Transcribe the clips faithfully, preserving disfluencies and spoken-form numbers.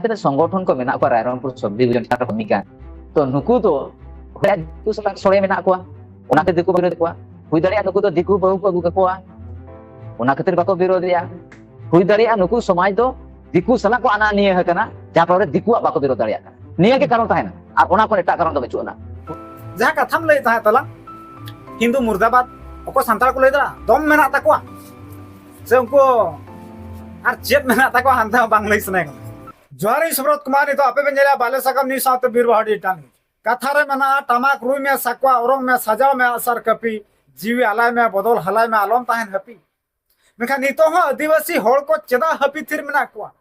ᱛᱤᱱᱟᱹᱜ ᱥᱚᱝᱜᱚᱴᱷᱚᱱ ᱠᱚ ᱢᱮᱱᱟᱜ ᱠᱚᱣᱟ ᱨᱟᱭᱨᱚᱝᱯᱩᱨ ᱥᱚᱵᱽ ᱰᱤᱵᱷᱤᱡᱚᱱ ᱴᱚᱴᱷᱟ ᱨᱮ ᱠᱟᱹᱢᱤ ᱠᱟᱱ, ᱛᱚ ᱱᱩᱠᱩ ᱫᱚ ᱫᱤᱠᱩ ᱥᱟᱞᱟᱜ ᱥᱚᱲᱮ ᱢᱮᱱᱟᱜ ᱠᱚᱣᱟ, ᱚᱱᱟᱛᱮ ᱫᱤᱠᱩ ᱵᱟᱠᱚ ᱵᱤᱨᱳᱫ ᱠᱚᱣᱟ᱾ ᱦᱩᱭ ᱫᱟᱲᱮᱭᱟᱜᱼᱟ ᱱᱩᱠᱩ ᱫᱚ ᱫᱤᱠᱩ ᱵᱟᱹᱦᱩ ᱠᱚ ᱟᱹᱜᱩ ᱠᱟᱠᱚᱣᱟ, ᱚᱱᱟ ᱠᱷᱟᱹᱛᱤᱨ ᱵᱟᱠᱚ ᱵᱤᱨᱳᱫᱮᱜᱼᱟ᱾ ᱦᱩᱭ ᱫᱟᱲᱮᱭᱟᱜᱼᱟ ᱱᱩᱠᱩ ᱥᱚᱢᱟᱡᱽ ᱫᱚ ᱫᱤᱠᱩ ᱥᱟᱞᱟᱜ ᱠᱚ ᱟᱱᱟ ᱱᱤᱭᱟᱹ ᱟᱠᱟᱱᱟ, ᱡᱟᱦᱟᱸ ᱯᱷᱚᱞᱚ ᱨᱮ ᱫᱤᱠᱩᱣᱟᱜ ᱵᱟᱠᱚ ᱵᱤᱨᱳᱫ ᱫᱟᱲᱮᱭᱟᱜ ᱠᱟᱱᱟ᱾ ᱱᱤᱭᱟᱹ ᱜᱮ ᱠᱟᱨᱚᱱ ᱛᱟᱦᱮᱱᱟ, ᱟᱨ ᱚᱱᱟ ᱠᱷᱚᱱ ᱮᱴᱟᱜ ᱠᱟᱨᱚᱱ ᱫᱚ ᱵᱟᱹᱪᱩᱜ ᱟᱱᱟ᱾ ᱡᱟᱦᱟᱸ ᱠᱟᱛᱷᱟᱢ ᱞᱟᱹᱭ ᱛᱟᱦᱮᱸ ᱛᱟᱞᱟᱝ, ᱦᱤᱱᱫᱩ ᱢᱩᱨᱫᱟᱵᱟᱫ, ᱚᱠᱚᱭ ᱥᱟᱱᱛᱟᱲ ᱠᱚ ᱞᱟᱹᱭ ᱫᱟ ᱫᱚᱢ ᱢᱮᱱᱟᱜ ᱛᱟᱠᱚᱣᱟ ᱥᱮ ᱩᱱᱠᱩ ᱟᱨ ᱪᱮᱫ ᱢᱮᱱᱟᱜ ᱛᱟᱠᱚᱣᱟ ᱦᱟᱱᱛᱮ ᱦᱚᱸ ᱵᱟᱝ ᱞᱟᱹᱭ ᱥᱟᱱᱟᱭᱮᱫ ᱠᱟᱱᱟ᱾ ᱡᱚᱦᱟᱨ, ᱤᱧ ᱥᱩᱵᱨᱚᱛ ᱠᱩᱢᱟᱨ, ᱱᱤᱛᱚᱜ ᱟᱯᱮ ᱯᱮ ᱧᱮᱞᱟ ᱵᱟᱞᱮ ᱥᱟᱠᱟᱢ ᱱᱤᱭᱩᱡᱽ ᱥᱟᱶᱛᱮ ᱵᱤᱨ ᱵᱟᱦᱟ ᱰᱤᱡᱤᱴᱟᱞ ᱱᱤᱭᱩᱡᱽ᱾ ᱠᱟᱛᱷᱟ ᱨᱮ ᱢᱮᱱᱟᱜᱼᱟ, ᱴᱟᱢᱟᱠ ᱨᱩᱭ ᱢᱮ, ᱥᱟᱠᱣᱟ ᱚᱨᱚᱝ ᱢᱮ, ᱥᱟᱡᱟᱣ ᱢᱮ ᱟᱜᱼᱥᱟᱨ ᱠᱟᱹᱯᱤ, ᱡᱤᱣᱤ ᱟᱞᱟᱭ ᱢᱮ, ᱵᱚᱫᱚᱞ ᱦᱟᱞᱟᱭ ᱢᱮ, ᱟᱞᱚᱢ ᱛᱟᱦᱮᱱ ᱦᱟᱹᱯᱤ᱾ ᱢᱮᱱᱠᱷᱟᱱ ᱱᱤᱛᱚᱜ ᱦᱚᱸ ᱟᱹᱫᱤᱵᱟᱹᱥᱤ ᱦᱚᱲ ᱠᱚ ᱪᱮᱫᱟᱜ ᱦᱟᱹᱯᱤᱫ ᱛᱷᱤᱨ ᱢᱮᱱᱟᱜ ᱠᱚᱣᱟ?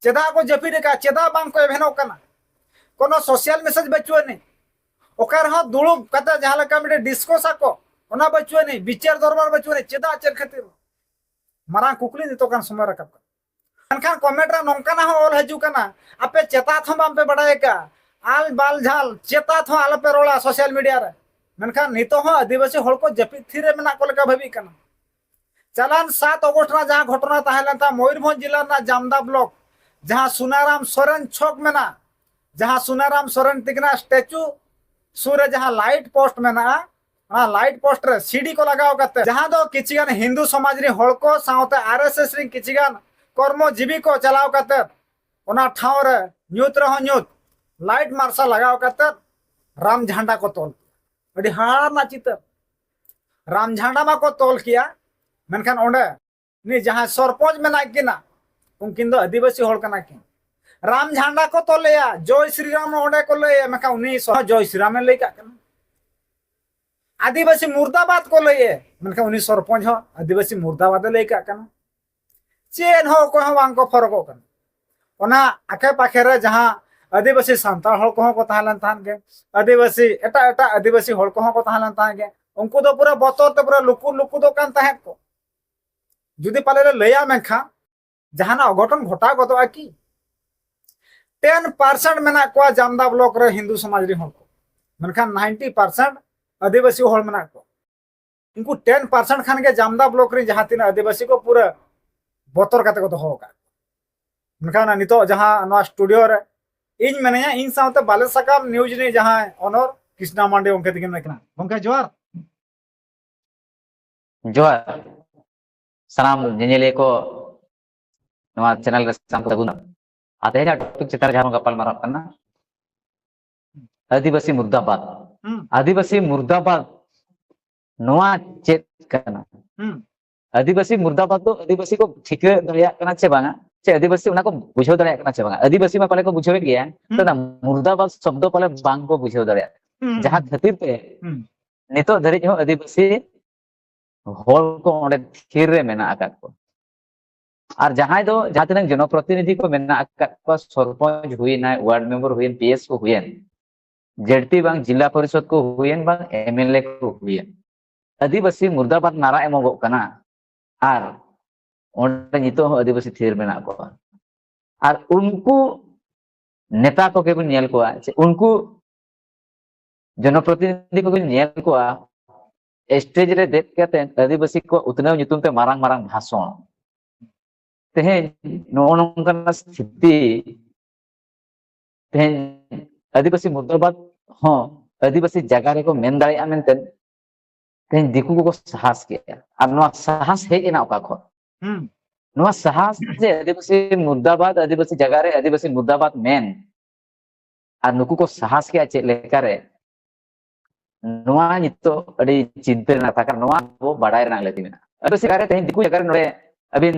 ᱪᱮᱫᱟᱜ ᱠᱚ ᱡᱟᱹᱯᱤᱫ ᱟᱠᱟᱫ? ᱪᱮᱫᱟᱜ ᱵᱟᱝ ᱠᱚ ᱮᱵᱷᱮᱱᱚᱜ ᱠᱟᱱᱟ? ᱠᱳᱱᱳ ᱥᱳᱥᱟᱞ ᱢᱮᱥᱮᱡᱽ ᱵᱟᱹᱪᱩᱜ ᱟᱹᱱᱤᱡ᱾ ᱚᱠᱟ ᱨᱮᱦᱚᱸ ᱫᱩᱲᱩᱵ ᱠᱟᱛᱮ ᱡᱟᱦᱟᱸ ᱞᱮᱠᱟ ᱢᱤᱫᱴᱮᱱ ᱰᱤᱥᱠᱚᱥ ᱟᱠᱚ, ᱚᱱᱟ ᱵᱟᱹᱪᱩᱜ ᱟᱹᱱᱤᱡ᱾ ᱵᱤᱪᱟᱹᱨ ᱫᱚᱨᱵᱟᱨ ᱵᱟᱹᱪᱩᱜ ᱟᱹᱱᱤᱡ᱾ ᱪᱮᱫᱟᱜ? ᱪᱮᱫ ᱠᱷᱟᱹᱛᱤᱨ? ᱢᱟᱨᱟᱝ ᱠᱩᱠᱞᱤ ᱱᱤᱛᱚᱜ ᱜᱟᱱ ᱥᱚᱢᱚᱭ ᱨᱟᱠᱟᱵ ᱠᱟᱱᱟ᱾ ᱢᱮᱱᱠᱷᱟᱱ ᱠᱚᱢᱮᱱᱴ ᱨᱮ ᱱᱚᱝᱠᱟᱱᱟᱜ ᱦᱚᱸ ᱚᱞ ᱦᱤᱡᱩᱜ ᱠᱟᱱᱟ, "ᱟᱯᱮ ᱪᱮᱛᱟᱛ ᱦᱚᱸ ᱵᱟᱝᱯᱮ ᱵᱟᱲᱟᱭ ᱟᱠᱟᱫ, ᱟᱞ ᱵᱟᱞ ᱡᱷᱟᱞ ᱪᱮᱛᱟᱛ ᱦᱚᱸ ᱟᱞᱚᱯᱮ ᱨᱚᱲᱟ ᱥᱳᱥᱟᱞ ᱢᱤᱰᱤᱭᱟ ᱨᱮ᱾" ᱢᱮᱱᱠᱷᱟᱱ ᱱᱤᱛᱚᱜ ᱦᱚᱸ ᱟᱹᱫᱤᱵᱟᱹᱥᱤ ᱦᱚᱲ ᱠᱚ ᱡᱟᱹᱯᱤᱫ ᱛᱷᱤᱨ ᱨᱮ ᱢᱮᱱᱟᱜ ᱠᱚ ᱞᱮᱠᱟ ᱵᱷᱟᱹᱵᱤᱜ ᱠᱟᱱᱟ᱾ ᱪᱟᱞᱟᱱ ᱥᱟᱛ ᱚᱜᱚᱥᱴ ᱨᱮᱱᱟᱜ ᱡᱟᱦᱟᱸ ᱜᱷᱚᱴᱚᱱᱟ ᱛᱟᱦᱮᱸ ᱞᱮᱱ ᱛᱟᱦᱮᱸ ᱢᱚᱭᱩᱨᱵᱷᱚᱸᱡᱽ ᱡᱮᱞᱟ ᱨᱮᱱᱟᱜ ᱡᱟᱢᱫᱟ ᱵᱞᱚᱠ, ᱡᱟᱦᱟᱸ ᱥᱩᱱᱟᱨᱟᱢ ᱥᱚᱨᱮᱱ ᱪᱷᱚᱠ ᱢᱮᱱᱟᱜᱼᱟ, ᱡᱟᱦᱟᱸ ᱥᱩᱱᱟᱨᱟᱢ ᱥᱚᱨᱮᱱ ᱛᱤᱠᱤᱱᱟᱜ ᱥᱴᱮᱪᱩ ᱥᱩᱨ ᱨᱮ ᱡᱟᱦᱟᱸ ᱞᱟᱭᱤᱴ ᱯᱳᱥᱴ ᱢᱮᱱᱟᱜᱼᱟ, ᱚᱱᱟ ᱞᱟᱭᱤᱴ ᱯᱳᱥᱴ ᱨᱮ ᱥᱤᱰᱤ ᱠᱚ ᱞᱟᱜᱟᱣ ᱠᱟᱛᱮ, ᱡᱟᱦᱟᱸ ᱫᱚ ᱠᱤᱪᱷᱤ ᱜᱟᱱ ᱦᱤᱱᱫᱩ ᱥᱚᱢᱟᱡᱽ ᱨᱮᱱ ᱦᱚᱲ ᱠᱚ ᱥᱟᱶᱛᱮ ᱟᱨ ᱮᱥ ᱮᱥ ᱨᱮᱱ ᱠᱤᱪᱷᱤ ᱜᱟᱱ ᱠᱚᱨᱢᱚ ᱡᱤᱵᱤ ᱠᱚ ᱪᱟᱞᱟᱣ ᱠᱟᱛᱮ ᱚᱱᱟ ᱴᱷᱟᱶ ᱨᱮ ᱧᱩᱛ ᱨᱮᱦᱚᱸ ᱧᱩᱛ ᱞᱟᱭᱤᱴ ᱢᱟᱨᱥᱟᱞ ᱞᱟᱜᱟᱣ ᱠᱟᱛᱮ ᱨᱟᱢ ᱡᱷᱟᱱᱰᱟ ᱠᱚ ᱛᱚᱞ᱾ ᱟᱹᱰᱤ ᱦᱟᱦᱟᱲᱟᱜ ᱨᱮᱱᱟᱜ ᱪᱤᱛᱟᱹᱨ᱾ ᱨᱟᱢ ᱡᱷᱟᱱᱰᱟ ᱢᱟᱠᱚ ᱛᱚᱞ ᱠᱮᱭᱟ, ᱢᱮᱱᱠᱷᱟᱱ ᱚᱸᱰᱮ ᱩᱱᱤ ᱡᱟᱦᱟᱸᱭ ᱥᱚᱨᱯᱚᱧᱪ ᱢᱮᱱᱟᱜ ᱠᱤᱱᱟ, ᱩᱱᱠᱤᱱ ᱫᱚ ᱟᱹᱫᱤᱵᱟᱹᱥᱤ ᱦᱚᱲ ᱠᱟᱱᱟ ᱠᱤᱱ᱾ ᱨᱟᱢ ᱡᱷᱟᱱᱰᱟ ᱠᱚ ᱛᱚᱞᱮᱭᱟ, ᱡᱚᱭ ᱥᱨᱤᱨᱟᱢ ᱚᱸᱰᱮ ᱠᱚ ᱞᱟᱹᱭᱟ, ᱢᱮᱱᱠᱷᱟᱱ ᱩᱱᱤ ᱥᱚ-, ᱡᱚᱭ ᱥᱨᱤᱨᱟᱢᱮ ᱞᱟᱹᱭ ᱠᱟᱜ ᱠᱟᱱᱟ᱾ ᱟᱹᱫᱤᱵᱟᱹᱥᱤ ᱢᱩᱨᱫᱟᱵᱟᱫ ᱠᱚ ᱞᱟᱹᱭᱮ, ᱢᱮᱱᱠᱷᱟᱱ ᱩᱱᱤ ᱥᱚᱨᱯᱚᱧᱪ ᱦᱚᱸ ᱟᱹᱫᱤᱵᱟᱹᱥᱤ ᱢᱩᱨᱫᱟᱵᱟᱫ ᱮ ᱞᱟᱹᱭ ᱠᱟᱜ ᱠᱟᱱᱟ᱾ ᱪᱮᱫ ᱦᱚᱸ ᱚᱠᱚᱭ ᱦᱚᱸ ᱵᱟᱝ ᱠᱚ ᱯᱷᱚᱨᱚᱠᱚᱜ ᱠᱟᱱᱟ᱾ ᱚᱱᱟ ᱟᱠᱮ ᱯᱟᱠᱮ ᱨᱮ ᱡᱟᱦᱟᱸ ᱟᱹᱫᱤᱵᱟᱹᱥᱤ ᱥᱟᱱᱛᱟᱲ ᱦᱚᱲ ᱠᱚᱦᱚᱸ ᱠᱚ ᱛᱟᱦᱮᱸ ᱞᱮᱱ ᱛᱟᱦᱮᱸᱫ ᱜᱮ, ᱟᱹᱫᱤᱵᱟᱹᱥᱤ, ᱮᱴᱟᱜ ᱮᱴᱟᱜ ᱟᱹᱫᱤᱵᱟᱹᱥᱤ ᱦᱚᱲ ᱠᱚᱦᱚᱸ ᱠᱚ ᱛᱟᱦᱮᱸ ᱞᱮᱱ ᱛᱟᱦᱮᱸᱫ ᱜᱮ, ᱩᱱᱠᱩ ᱫᱚ ᱯᱩᱨᱟᱹ ᱵᱚᱛᱚᱨ ᱛᱮ ᱯᱩᱨᱟᱹ ᱞᱩᱠᱩ ᱞᱩᱠᱩ ᱫᱚ ᱠᱟᱱ ᱛᱟᱦᱮᱸᱫ ᱠᱚ᱾ ᱡᱩᱫᱤ ᱯᱟᱞᱮ ᱞᱮ ᱞᱟᱹᱭᱟ, ᱢᱮᱱᱠᱷᱟᱱ ᱡᱟᱦᱟᱱᱟᱜ ᱚᱜᱷᱚᱴᱚᱱ ᱜᱷᱚᱴᱟᱣ ᱜᱚᱫᱚᱜᱼᱟ ᱠᱤ? ᱴᱮᱱ ᱯᱟᱨᱥᱮᱱᱴ ᱢᱮᱱᱟᱜ ᱠᱚᱣᱟ ᱡᱟᱢᱫᱟ ᱵᱞᱚᱠ ᱨᱮ ᱦᱤᱱᱫᱩ ᱥᱚᱢᱟᱡᱽ ᱨᱮᱱ ᱦᱚᱲ ᱠᱚ, ᱢᱮᱱᱠᱷᱟᱱ ᱱᱟᱭᱤᱱᱴᱤ ᱯᱟᱨᱥᱮᱱᱴ ᱟᱹᱫᱤᱵᱟᱹᱥᱤ ᱦᱚᱲ ᱢᱮᱱᱟᱜ ᱠᱚᱣᱟ᱾ ᱩᱱᱠᱩ ᱴᱮᱱ ᱯᱟᱨᱥᱮᱱᱴ ᱠᱷᱟᱱ ᱜᱮ ᱡᱟᱢᱫᱟ ᱵᱞᱚᱠ ᱨᱮᱱ ᱡᱟᱦᱟᱸ ᱛᱤᱱᱟᱹᱜ ᱟᱹᱫᱤᱵᱟᱹᱥᱤ ᱠᱚ ᱯᱩᱨᱟᱹ ᱵᱚᱛᱚᱨ ᱠᱟᱛᱮ ᱠᱚ ᱫᱚᱦᱚ ᱟᱠᱟᱫ ᱠᱚᱣᱟ᱾ ᱢᱮᱱᱠᱷᱟᱱ ᱱᱤᱛᱚᱜ ᱡᱟᱦᱟᱸ ᱱᱚᱣᱟ ᱥᱴᱩᱰᱤᱭᱳ ᱨᱮ ᱤᱧ ᱢᱮᱱᱟᱧᱟ, ᱤᱧ ᱥᱟᱶᱛᱮ ᱵᱟᱞᱮ ᱥᱟᱠᱟᱢ ᱱᱤᱭᱩᱡᱽ ᱨᱤᱱᱤᱡ ᱡᱟᱦᱟᱸᱭ ᱚᱱᱚᱨ ᱠᱨᱤᱥᱱᱟ ᱢᱟᱱᱰᱤ ᱜᱚᱢᱠᱮ ᱛᱤᱠᱤᱱ ᱢᱮᱱᱟᱜ ᱠᱤᱱᱟ᱾ ᱜᱚᱢᱠᱮ ᱡᱚᱦᱟᱨ᱾ ᱡᱚᱦᱟᱨ᱾ ᱥᱟᱱᱟᱢ ᱧᱮᱧᱮᱞᱤᱭᱟᱹ ᱠᱚ ᱱᱚᱣᱟ ᱪᱮᱱᱮᱞ ᱨᱮ ᱥᱟᱱᱟᱢ ᱠᱚ ᱥᱟᱹᱜᱩᱱ᱾ ᱟᱨ ᱛᱮᱦᱮᱧᱟᱜ ᱴᱚᱯᱤᱠ ᱪᱮᱛᱟᱱ ᱨᱮ ᱡᱟᱦᱟᱸ ᱵᱚᱱ ᱜᱟᱯᱟᱞ ᱢᱟᱨᱟᱣ ᱠᱟᱱᱟ, ᱟᱹᱫᱤᱵᱟᱹᱥᱤ ᱢᱩᱨᱫᱟᱵᱟᱫ᱾ ᱦᱩᱸ᱾ ᱟᱹᱫᱤᱵᱟᱹᱥᱤ ᱢᱩᱨᱫᱟᱵᱟᱫ ᱱᱚᱣᱟ ᱪᱮᱫ ᱠᱟᱱᱟ? ᱦᱩᱸ᱾ ᱟᱹᱫᱤᱵᱟᱹᱥᱤ ᱢᱩᱨᱫᱟᱵᱟᱫ ᱫᱚ ᱟᱹᱫᱤᱵᱟᱹᱥᱤ ᱠᱚ ᱴᱷᱤᱠᱟᱹ ᱫᱟᱲᱮᱭᱟᱜ ᱠᱟᱱᱟ ᱪᱮ ᱵᱟᱝᱟ, ᱪᱮ ᱟᱹᱫᱤᱵᱟᱹᱥᱤ ᱚᱱᱟ ᱠᱚ ᱵᱩᱡᱷᱟᱹᱣ ᱫᱟᱲᱮᱭᱟᱜ ᱠᱟᱱᱟ ᱪᱮ ᱵᱟᱝᱟ? ᱟᱹᱫᱤᱵᱟᱹᱥᱤ ᱢᱟ ᱯᱟᱞᱮ ᱠᱚ ᱵᱩᱡᱷᱟᱹᱣᱮᱫ ᱜᱮᱭᱟ, ᱦᱩᱸ᱾ ᱛᱚ ᱚᱱᱟ ᱢᱩᱨᱫᱟᱵᱟᱫ ᱥᱚᱵᱫᱚ ᱯᱟᱞᱮ ᱵᱟᱝ ᱠᱚ ᱵᱩᱡᱷᱟᱹᱣ ᱫᱟᱲᱮᱭᱟᱜ, ᱦᱩᱸ᱾ ᱡᱟᱦᱟᱸ ᱠᱷᱟᱹᱛᱤᱨ ᱛᱮ ᱦᱩᱸ᱾ ᱱᱤᱛᱚᱜ ᱫᱷᱟᱹᱨᱤᱡ ᱦᱚᱸ ᱟᱹᱫᱤᱵᱟᱹᱥᱤ ᱦᱚᱲ ᱠᱚ ᱚᱸᱰᱮ ᱛᱷᱤᱨ ᱨᱮ ᱢᱮᱱᱟᱜ ᱟᱠᱟᱫ ᱠᱚᱣᱟ᱾ ᱟᱨ ᱡᱟᱦᱟᱸᱭ ᱫᱚ ᱡᱟᱦᱟᱸ ᱛᱤᱱᱟᱹᱜ ᱡᱚᱱᱚᱯᱨᱚᱛᱤᱱᱤᱫᱷᱤ ᱠᱚ ᱢᱮᱱᱟᱜ ᱟᱠᱟᱫ ᱠᱚᱣᱟ, ᱥᱚᱨᱯᱚᱧᱪ ᱦᱩᱭᱮᱱᱟᱭ, ᱣᱟᱨᱰ ᱢᱮᱢᱵᱟᱨ ᱦᱩᱭᱮᱱ, ᱯᱤ ᱮᱥ ᱠᱚ ᱦᱩᱭᱮᱱ, ᱡᱮᱰ ᱯᱤ ᱵᱟᱝ ᱡᱤᱞᱟ ᱯᱚᱨᱤᱥᱚᱫ ᱠᱚ ᱦᱩᱭᱮᱱ ᱵᱟᱝ ᱮᱢ ᱮᱞ ᱮ ᱠᱚ ᱦᱩᱭᱮᱱ, ᱟᱹᱫᱤᱵᱟᱹᱥᱤ ᱢᱩᱨᱫᱟᱵᱟᱫ ᱱᱟᱨᱟ ᱮᱢᱚᱜᱚᱜ ᱠᱟᱱᱟ᱾ ᱟᱨ ᱚᱸᱰᱮ ᱱᱤᱛᱚᱜ ᱦᱚᱸ ᱟᱹᱫᱤᱵᱟᱹᱥᱤ ᱛᱷᱤᱨ ᱢᱮᱱᱟᱜ ᱠᱚᱣᱟ᱾ ᱟᱨ ᱩᱱᱠᱩ ᱱᱮᱛᱟ ᱠᱚᱜᱮ ᱵᱚᱱ ᱧᱮᱞ ᱠᱚᱣᱟ, ᱡᱮ ᱩᱱᱠᱩ ᱡᱚᱱᱚᱯᱨᱚᱛᱤᱱᱤᱫᱷᱤ ᱠᱚᱵᱚᱱ ᱧᱮᱞ ᱠᱚᱣᱟ, ᱥᱴᱮᱡ ᱨᱮ ᱫᱮᱡ ᱠᱟᱛᱮ ᱟᱹᱫᱤᱵᱟᱹᱥᱤ ᱠᱚ ᱩᱛᱱᱟᱹᱣ ᱧᱩᱛᱩᱢ ᱛᱮ ᱢᱟᱨᱟᱝ ᱢᱟᱨᱟᱝ ᱵᱷᱟᱥᱚᱱ᱾ ᱛᱮᱦᱮᱧ ᱱᱚᱜᱼᱚ ᱱᱚᱝᱠᱟᱱᱟᱜ ᱥᱛᱷᱤᱛᱤ, ᱛᱮᱦᱮᱧ ᱟᱹᱫᱤᱵᱟᱹᱥᱤ ᱢᱩᱨᱫᱟᱵᱟᱫ ᱦᱚᱸ ᱟᱹᱫᱤᱵᱟᱹᱥᱤ ᱡᱟᱭᱜᱟ ᱨᱮᱠᱚ ᱢᱮᱱ ᱫᱟᱲᱮᱭᱟᱜᱼᱟ ᱢᱮᱱᱛᱮ ᱛᱮᱦᱮᱧ ᱫᱤᱠᱩ ᱠᱚᱠᱚ ᱥᱟᱦᱟᱥ ᱠᱮᱜᱼᱟ᱾ ᱟᱨ ᱱᱚᱣᱟ ᱥᱟᱦᱟᱥ ᱦᱮᱡ ᱮᱱᱟ ᱚᱠᱟ ᱠᱷᱚᱱ? ᱦᱩᱸ᱾ ᱱᱚᱣᱟ ᱥᱟᱦᱟᱥ ᱡᱮ ᱟᱹᱫᱤᱵᱟᱹᱥᱤ ᱢᱩᱨᱫᱟᱵᱟᱫ, ᱟᱹᱫᱤᱵᱟᱹᱥᱤ ᱡᱟᱭᱜᱟ ᱨᱮ ᱟᱹᱫᱤᱵᱟᱹᱥᱤ ᱢᱩᱨᱫᱟᱵᱟᱫ ᱢᱮᱱ, ᱟᱨ ᱱᱩᱠᱩ ᱠᱚ ᱥᱟᱦᱟᱥ ᱠᱮᱜᱼᱟ ᱪᱮᱫ ᱞᱮᱠᱟᱨᱮ? ᱱᱚᱣᱟ ᱱᱤᱛᱚᱜ ᱟᱹᱰᱤ ᱪᱤᱱᱛᱟᱹ ᱨᱮᱱᱟᱜ ᱠᱟᱛᱷᱟ ᱠᱟᱱᱟ, ᱱᱚᱣᱟ ᱟᱵᱚ ᱵᱟᱰᱟᱭ ᱨᱮᱱᱟᱜ ᱞᱟᱹᱠᱛᱤ ᱢᱮᱱᱟᱜᱼᱟ᱾ ᱟᱹᱫᱤᱵᱟᱹᱥᱤ ᱡᱟᱭᱜᱟ ᱨᱮ ᱛᱮᱦᱮᱧ ᱫᱤᱠᱩ ᱡᱟᱭᱜᱟ ᱨᱮ ᱱᱚᱰᱮ ᱟᱹᱵᱤᱱ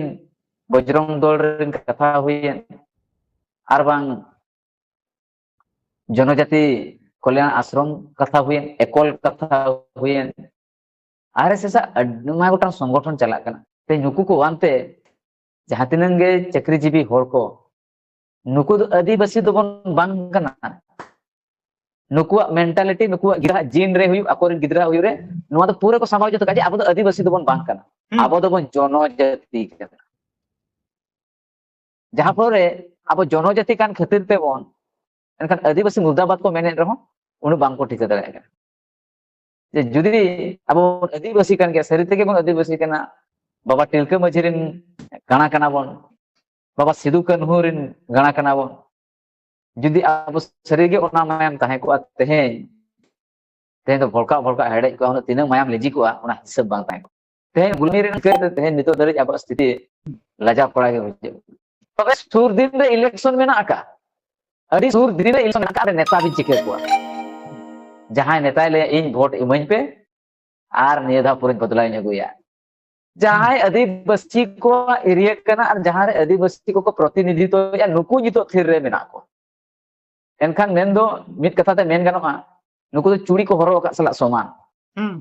ᱵᱚᱡᱽᱨᱚᱝ ᱫᱚᱞ ᱨᱮᱱ ᱠᱟᱛᱷᱟ ᱦᱩᱭᱮᱱ, ᱟᱨ ᱵᱟᱝ ᱡᱚᱱᱚᱡᱟᱛᱤ ᱠᱚᱞᱭᱟᱱ ᱟᱥᱨᱚᱢ ᱠᱟᱛᱷᱟ ᱦᱩᱭᱮᱱ, ᱮᱠᱚᱞ ᱠᱟᱛᱷᱟ ᱦᱩᱭᱮᱱ, ᱟᱨ ᱮᱥ ᱮᱥ ᱟᱜ ᱟᱹᱰᱤ ᱟᱭᱢᱟ ᱜᱚᱴᱟᱝ ᱥᱚᱝᱜᱚᱴᱷᱚᱱ ᱪᱟᱞᱟᱜ ᱠᱟᱱᱟ᱾ ᱛᱮ ᱱᱩᱠᱩ ᱠᱚ ᱟᱱᱛᱮ ᱡᱟᱦᱟᱸ ᱛᱤᱱᱟᱹᱜ ᱜᱮ ᱪᱟᱹᱠᱨᱤᱡᱤᱵᱤ ᱦᱚᱲ ᱠᱚ, ᱱᱩᱠᱩ ᱫᱚ ᱟᱹᱫᱤᱵᱟᱹᱥᱤ ᱫᱚᱵᱚᱱ ᱵᱟᱝ ᱠᱟᱱᱟ᱾ ᱱᱩᱠᱩᱣᱟᱜ ᱢᱮᱱᱴᱟᱞᱤᱴᱤ, ᱱᱩᱠᱩᱣᱟᱜ ᱜᱤᱫᱽᱨᱟᱹ ᱡᱤᱱ ᱨᱮ ᱦᱩᱭᱩᱜ, ᱟᱠᱚᱨᱮᱱ ᱜᱤᱫᱽᱨᱟᱹ ᱦᱩᱭᱩᱜ ᱨᱮ, ᱱᱚᱣᱟ ᱫᱚ ᱯᱩᱨᱟᱹ ᱠᱚ ᱥᱟᱢᱵᱷᱟᱣ ᱡᱚᱛᱚ ᱠᱟᱜᱼᱟ ᱡᱮ ᱟᱵᱚ ᱫᱚ ᱟᱹᱫᱤᱵᱟᱹᱥᱤ ᱫᱚᱵᱚᱱ ᱵᱟᱝ ᱠᱟᱱᱟ, ᱦᱩᱸ᱾ ᱟᱵᱚ ᱫᱚᱵᱚᱱ ᱡᱚᱱᱚᱡᱟᱹᱛᱤ ᱠᱟᱱᱟ᱾ ᱡᱟᱦᱟᱸ ᱯᱷᱚᱞᱚ ᱨᱮ ᱟᱵᱚ ᱡᱚᱱᱚᱡᱟᱹᱛᱤ ᱠᱟᱱ ᱠᱷᱟᱹᱛᱤᱨ ᱛᱮᱵᱚᱱ, ᱮᱱᱠᱷᱟᱱ ᱟᱹᱫᱤᱵᱟᱹᱥᱤ ᱢᱩᱨᱫᱟᱵᱟᱫ ᱠᱚ ᱢᱮᱱᱮᱫ ᱨᱮᱦᱚᱸ ᱩᱱᱟᱹᱜ ᱵᱟᱝ ᱠᱚ ᱴᱷᱤᱠᱟᱹ ᱫᱟᱲᱮᱭᱟᱜ ᱠᱟᱱᱟ᱾ ᱡᱮ ᱡᱩᱫᱤ ᱟᱵᱚ ᱵᱚᱱ ᱟᱹᱫᱤᱵᱟᱹᱥᱤ ᱠᱟᱱ ᱜᱮᱭᱟ, ᱥᱟᱹᱨᱤ ᱛᱮᱜᱮ ᱵᱚᱱ ᱟᱹᱫᱤᱵᱟᱹᱥᱤ ᱠᱟᱱᱟ, ᱵᱟᱵᱟ ᱛᱤᱞᱠᱟᱹ ᱢᱟᱹᱡᱷᱤ ᱨᱮᱱ ᱠᱟᱬᱟ ᱠᱟᱱᱟ ᱵᱚᱱ, ᱵᱟᱵᱟ ᱥᱤᱫᱩ ᱠᱟᱹᱱᱦᱩ ᱨᱮᱱ ᱜᱟᱬᱟ ᱠᱟᱱᱟ ᱵᱚᱱ᱾ ᱡᱩᱫᱤ ᱟᱵᱚ ᱥᱟᱹᱨᱤᱜᱮ ᱚᱱᱟ ᱢᱟᱭᱟᱢ ᱛᱟᱦᱮᱸ ᱠᱚᱜᱼᱟ ᱛᱮᱦᱮᱧ, ᱛᱮᱦᱮᱧ ᱫᱚ ᱵᱷᱚᱲᱠᱟᱜ ᱵᱷᱚᱲᱠᱟᱜ ᱦᱮᱰᱮᱡ ᱠᱚᱜᱼᱟ, ᱩᱱᱟᱹᱜ ᱛᱤᱱᱟᱹᱜ ᱢᱟᱭᱟᱢ ᱞᱤᱸᱡᱤ ᱠᱚᱜᱼᱟ, ᱚᱱᱟ ᱦᱤᱥᱟᱹᱵ ᱵᱟᱝ ᱛᱟᱦᱮᱸ ᱠᱚᱜᱼᱟ᱾ ᱛᱮᱦᱮᱧ ᱜᱩᱞᱟᱹᱢᱤ ᱨᱮᱱᱟᱜ ᱪᱤᱠᱟᱹᱛᱮ ᱛᱮᱦᱮᱧ ᱱᱤᱛᱚᱜ ᱫᱷᱟᱹᱨᱤᱡ ᱟᱵᱚᱣᱟᱜ ᱥᱛᱷᱤᱛᱤ ᱞᱟᱡᱟᱣ ᱯᱟᱲᱟ ᱜᱮ ᱵᱩᱡᱷᱟᱹᱜ ᱠᱟᱱᱟ᱾ ᱛᱚᱵᱮ ᱥᱩᱨ ᱫᱤᱱ ᱨᱮ election ᱢᱮᱱᱟᱜ ᱟᱠᱟᱫ, ᱟᱹᱰᱤ ᱥᱩᱨ ᱫᱤᱱ ᱨᱮ election ᱢᱮᱱᱟᱜ ᱟᱠᱟᱫ, ᱱᱮᱛᱟ ᱵᱤᱱ ᱪᱤᱠᱟᱹ ᱠᱚᱣᱟ? ᱡᱟᱦᱟᱸᱭ ᱱᱮᱛᱟᱭ ᱞᱟᱹᱭᱟ, "ᱤᱧ vote ᱤᱢᱟᱹᱧ ᱯᱮ ᱟᱨ ᱱᱤᱭᱟᱹ ᱫᱷᱟᱣ ᱯᱚᱨᱮᱧ ᱵᱚᱫᱞᱟᱧ ᱟᱹᱜᱩᱭᱟ", ᱡᱟᱦᱟᱸᱭ ᱟᱹᱫᱤᱵᱟᱹᱥᱤ ᱠᱚᱣᱟᱜ area ᱠᱟᱱᱟ ᱟᱨ ᱡᱟᱦᱟᱸ ᱨᱮ ᱟᱹᱫᱤᱵᱟᱹᱥᱤ ᱠᱚᱠᱚ ᱯᱨᱚᱛᱤᱱᱤᱫᱷᱤᱛᱚᱭᱮᱫᱼᱟ, ᱱᱩᱠᱩ ᱱᱤᱛᱚᱜ ᱛᱷᱤᱨ ᱨᱮ ᱢᱮᱱᱟᱜ ᱠᱚᱣᱟ᱾ ᱮᱱᱠᱷᱟᱱ ᱢᱮᱱᱫᱚ ᱢᱤᱫ ᱠᱟᱛᱷᱟ ᱛᱮ ᱢᱮᱱ ᱜᱟᱱᱚᱜᱼᱟ, ᱱᱩᱠᱩ ᱫᱚ ᱪᱩᱲᱤ ᱠᱚ ᱦᱚᱨᱚᱜ ᱟᱠᱟᱫ ᱥᱟᱞᱟᱜ ᱥᱚᱢᱟᱱ᱾ ᱦᱩᱸ᱾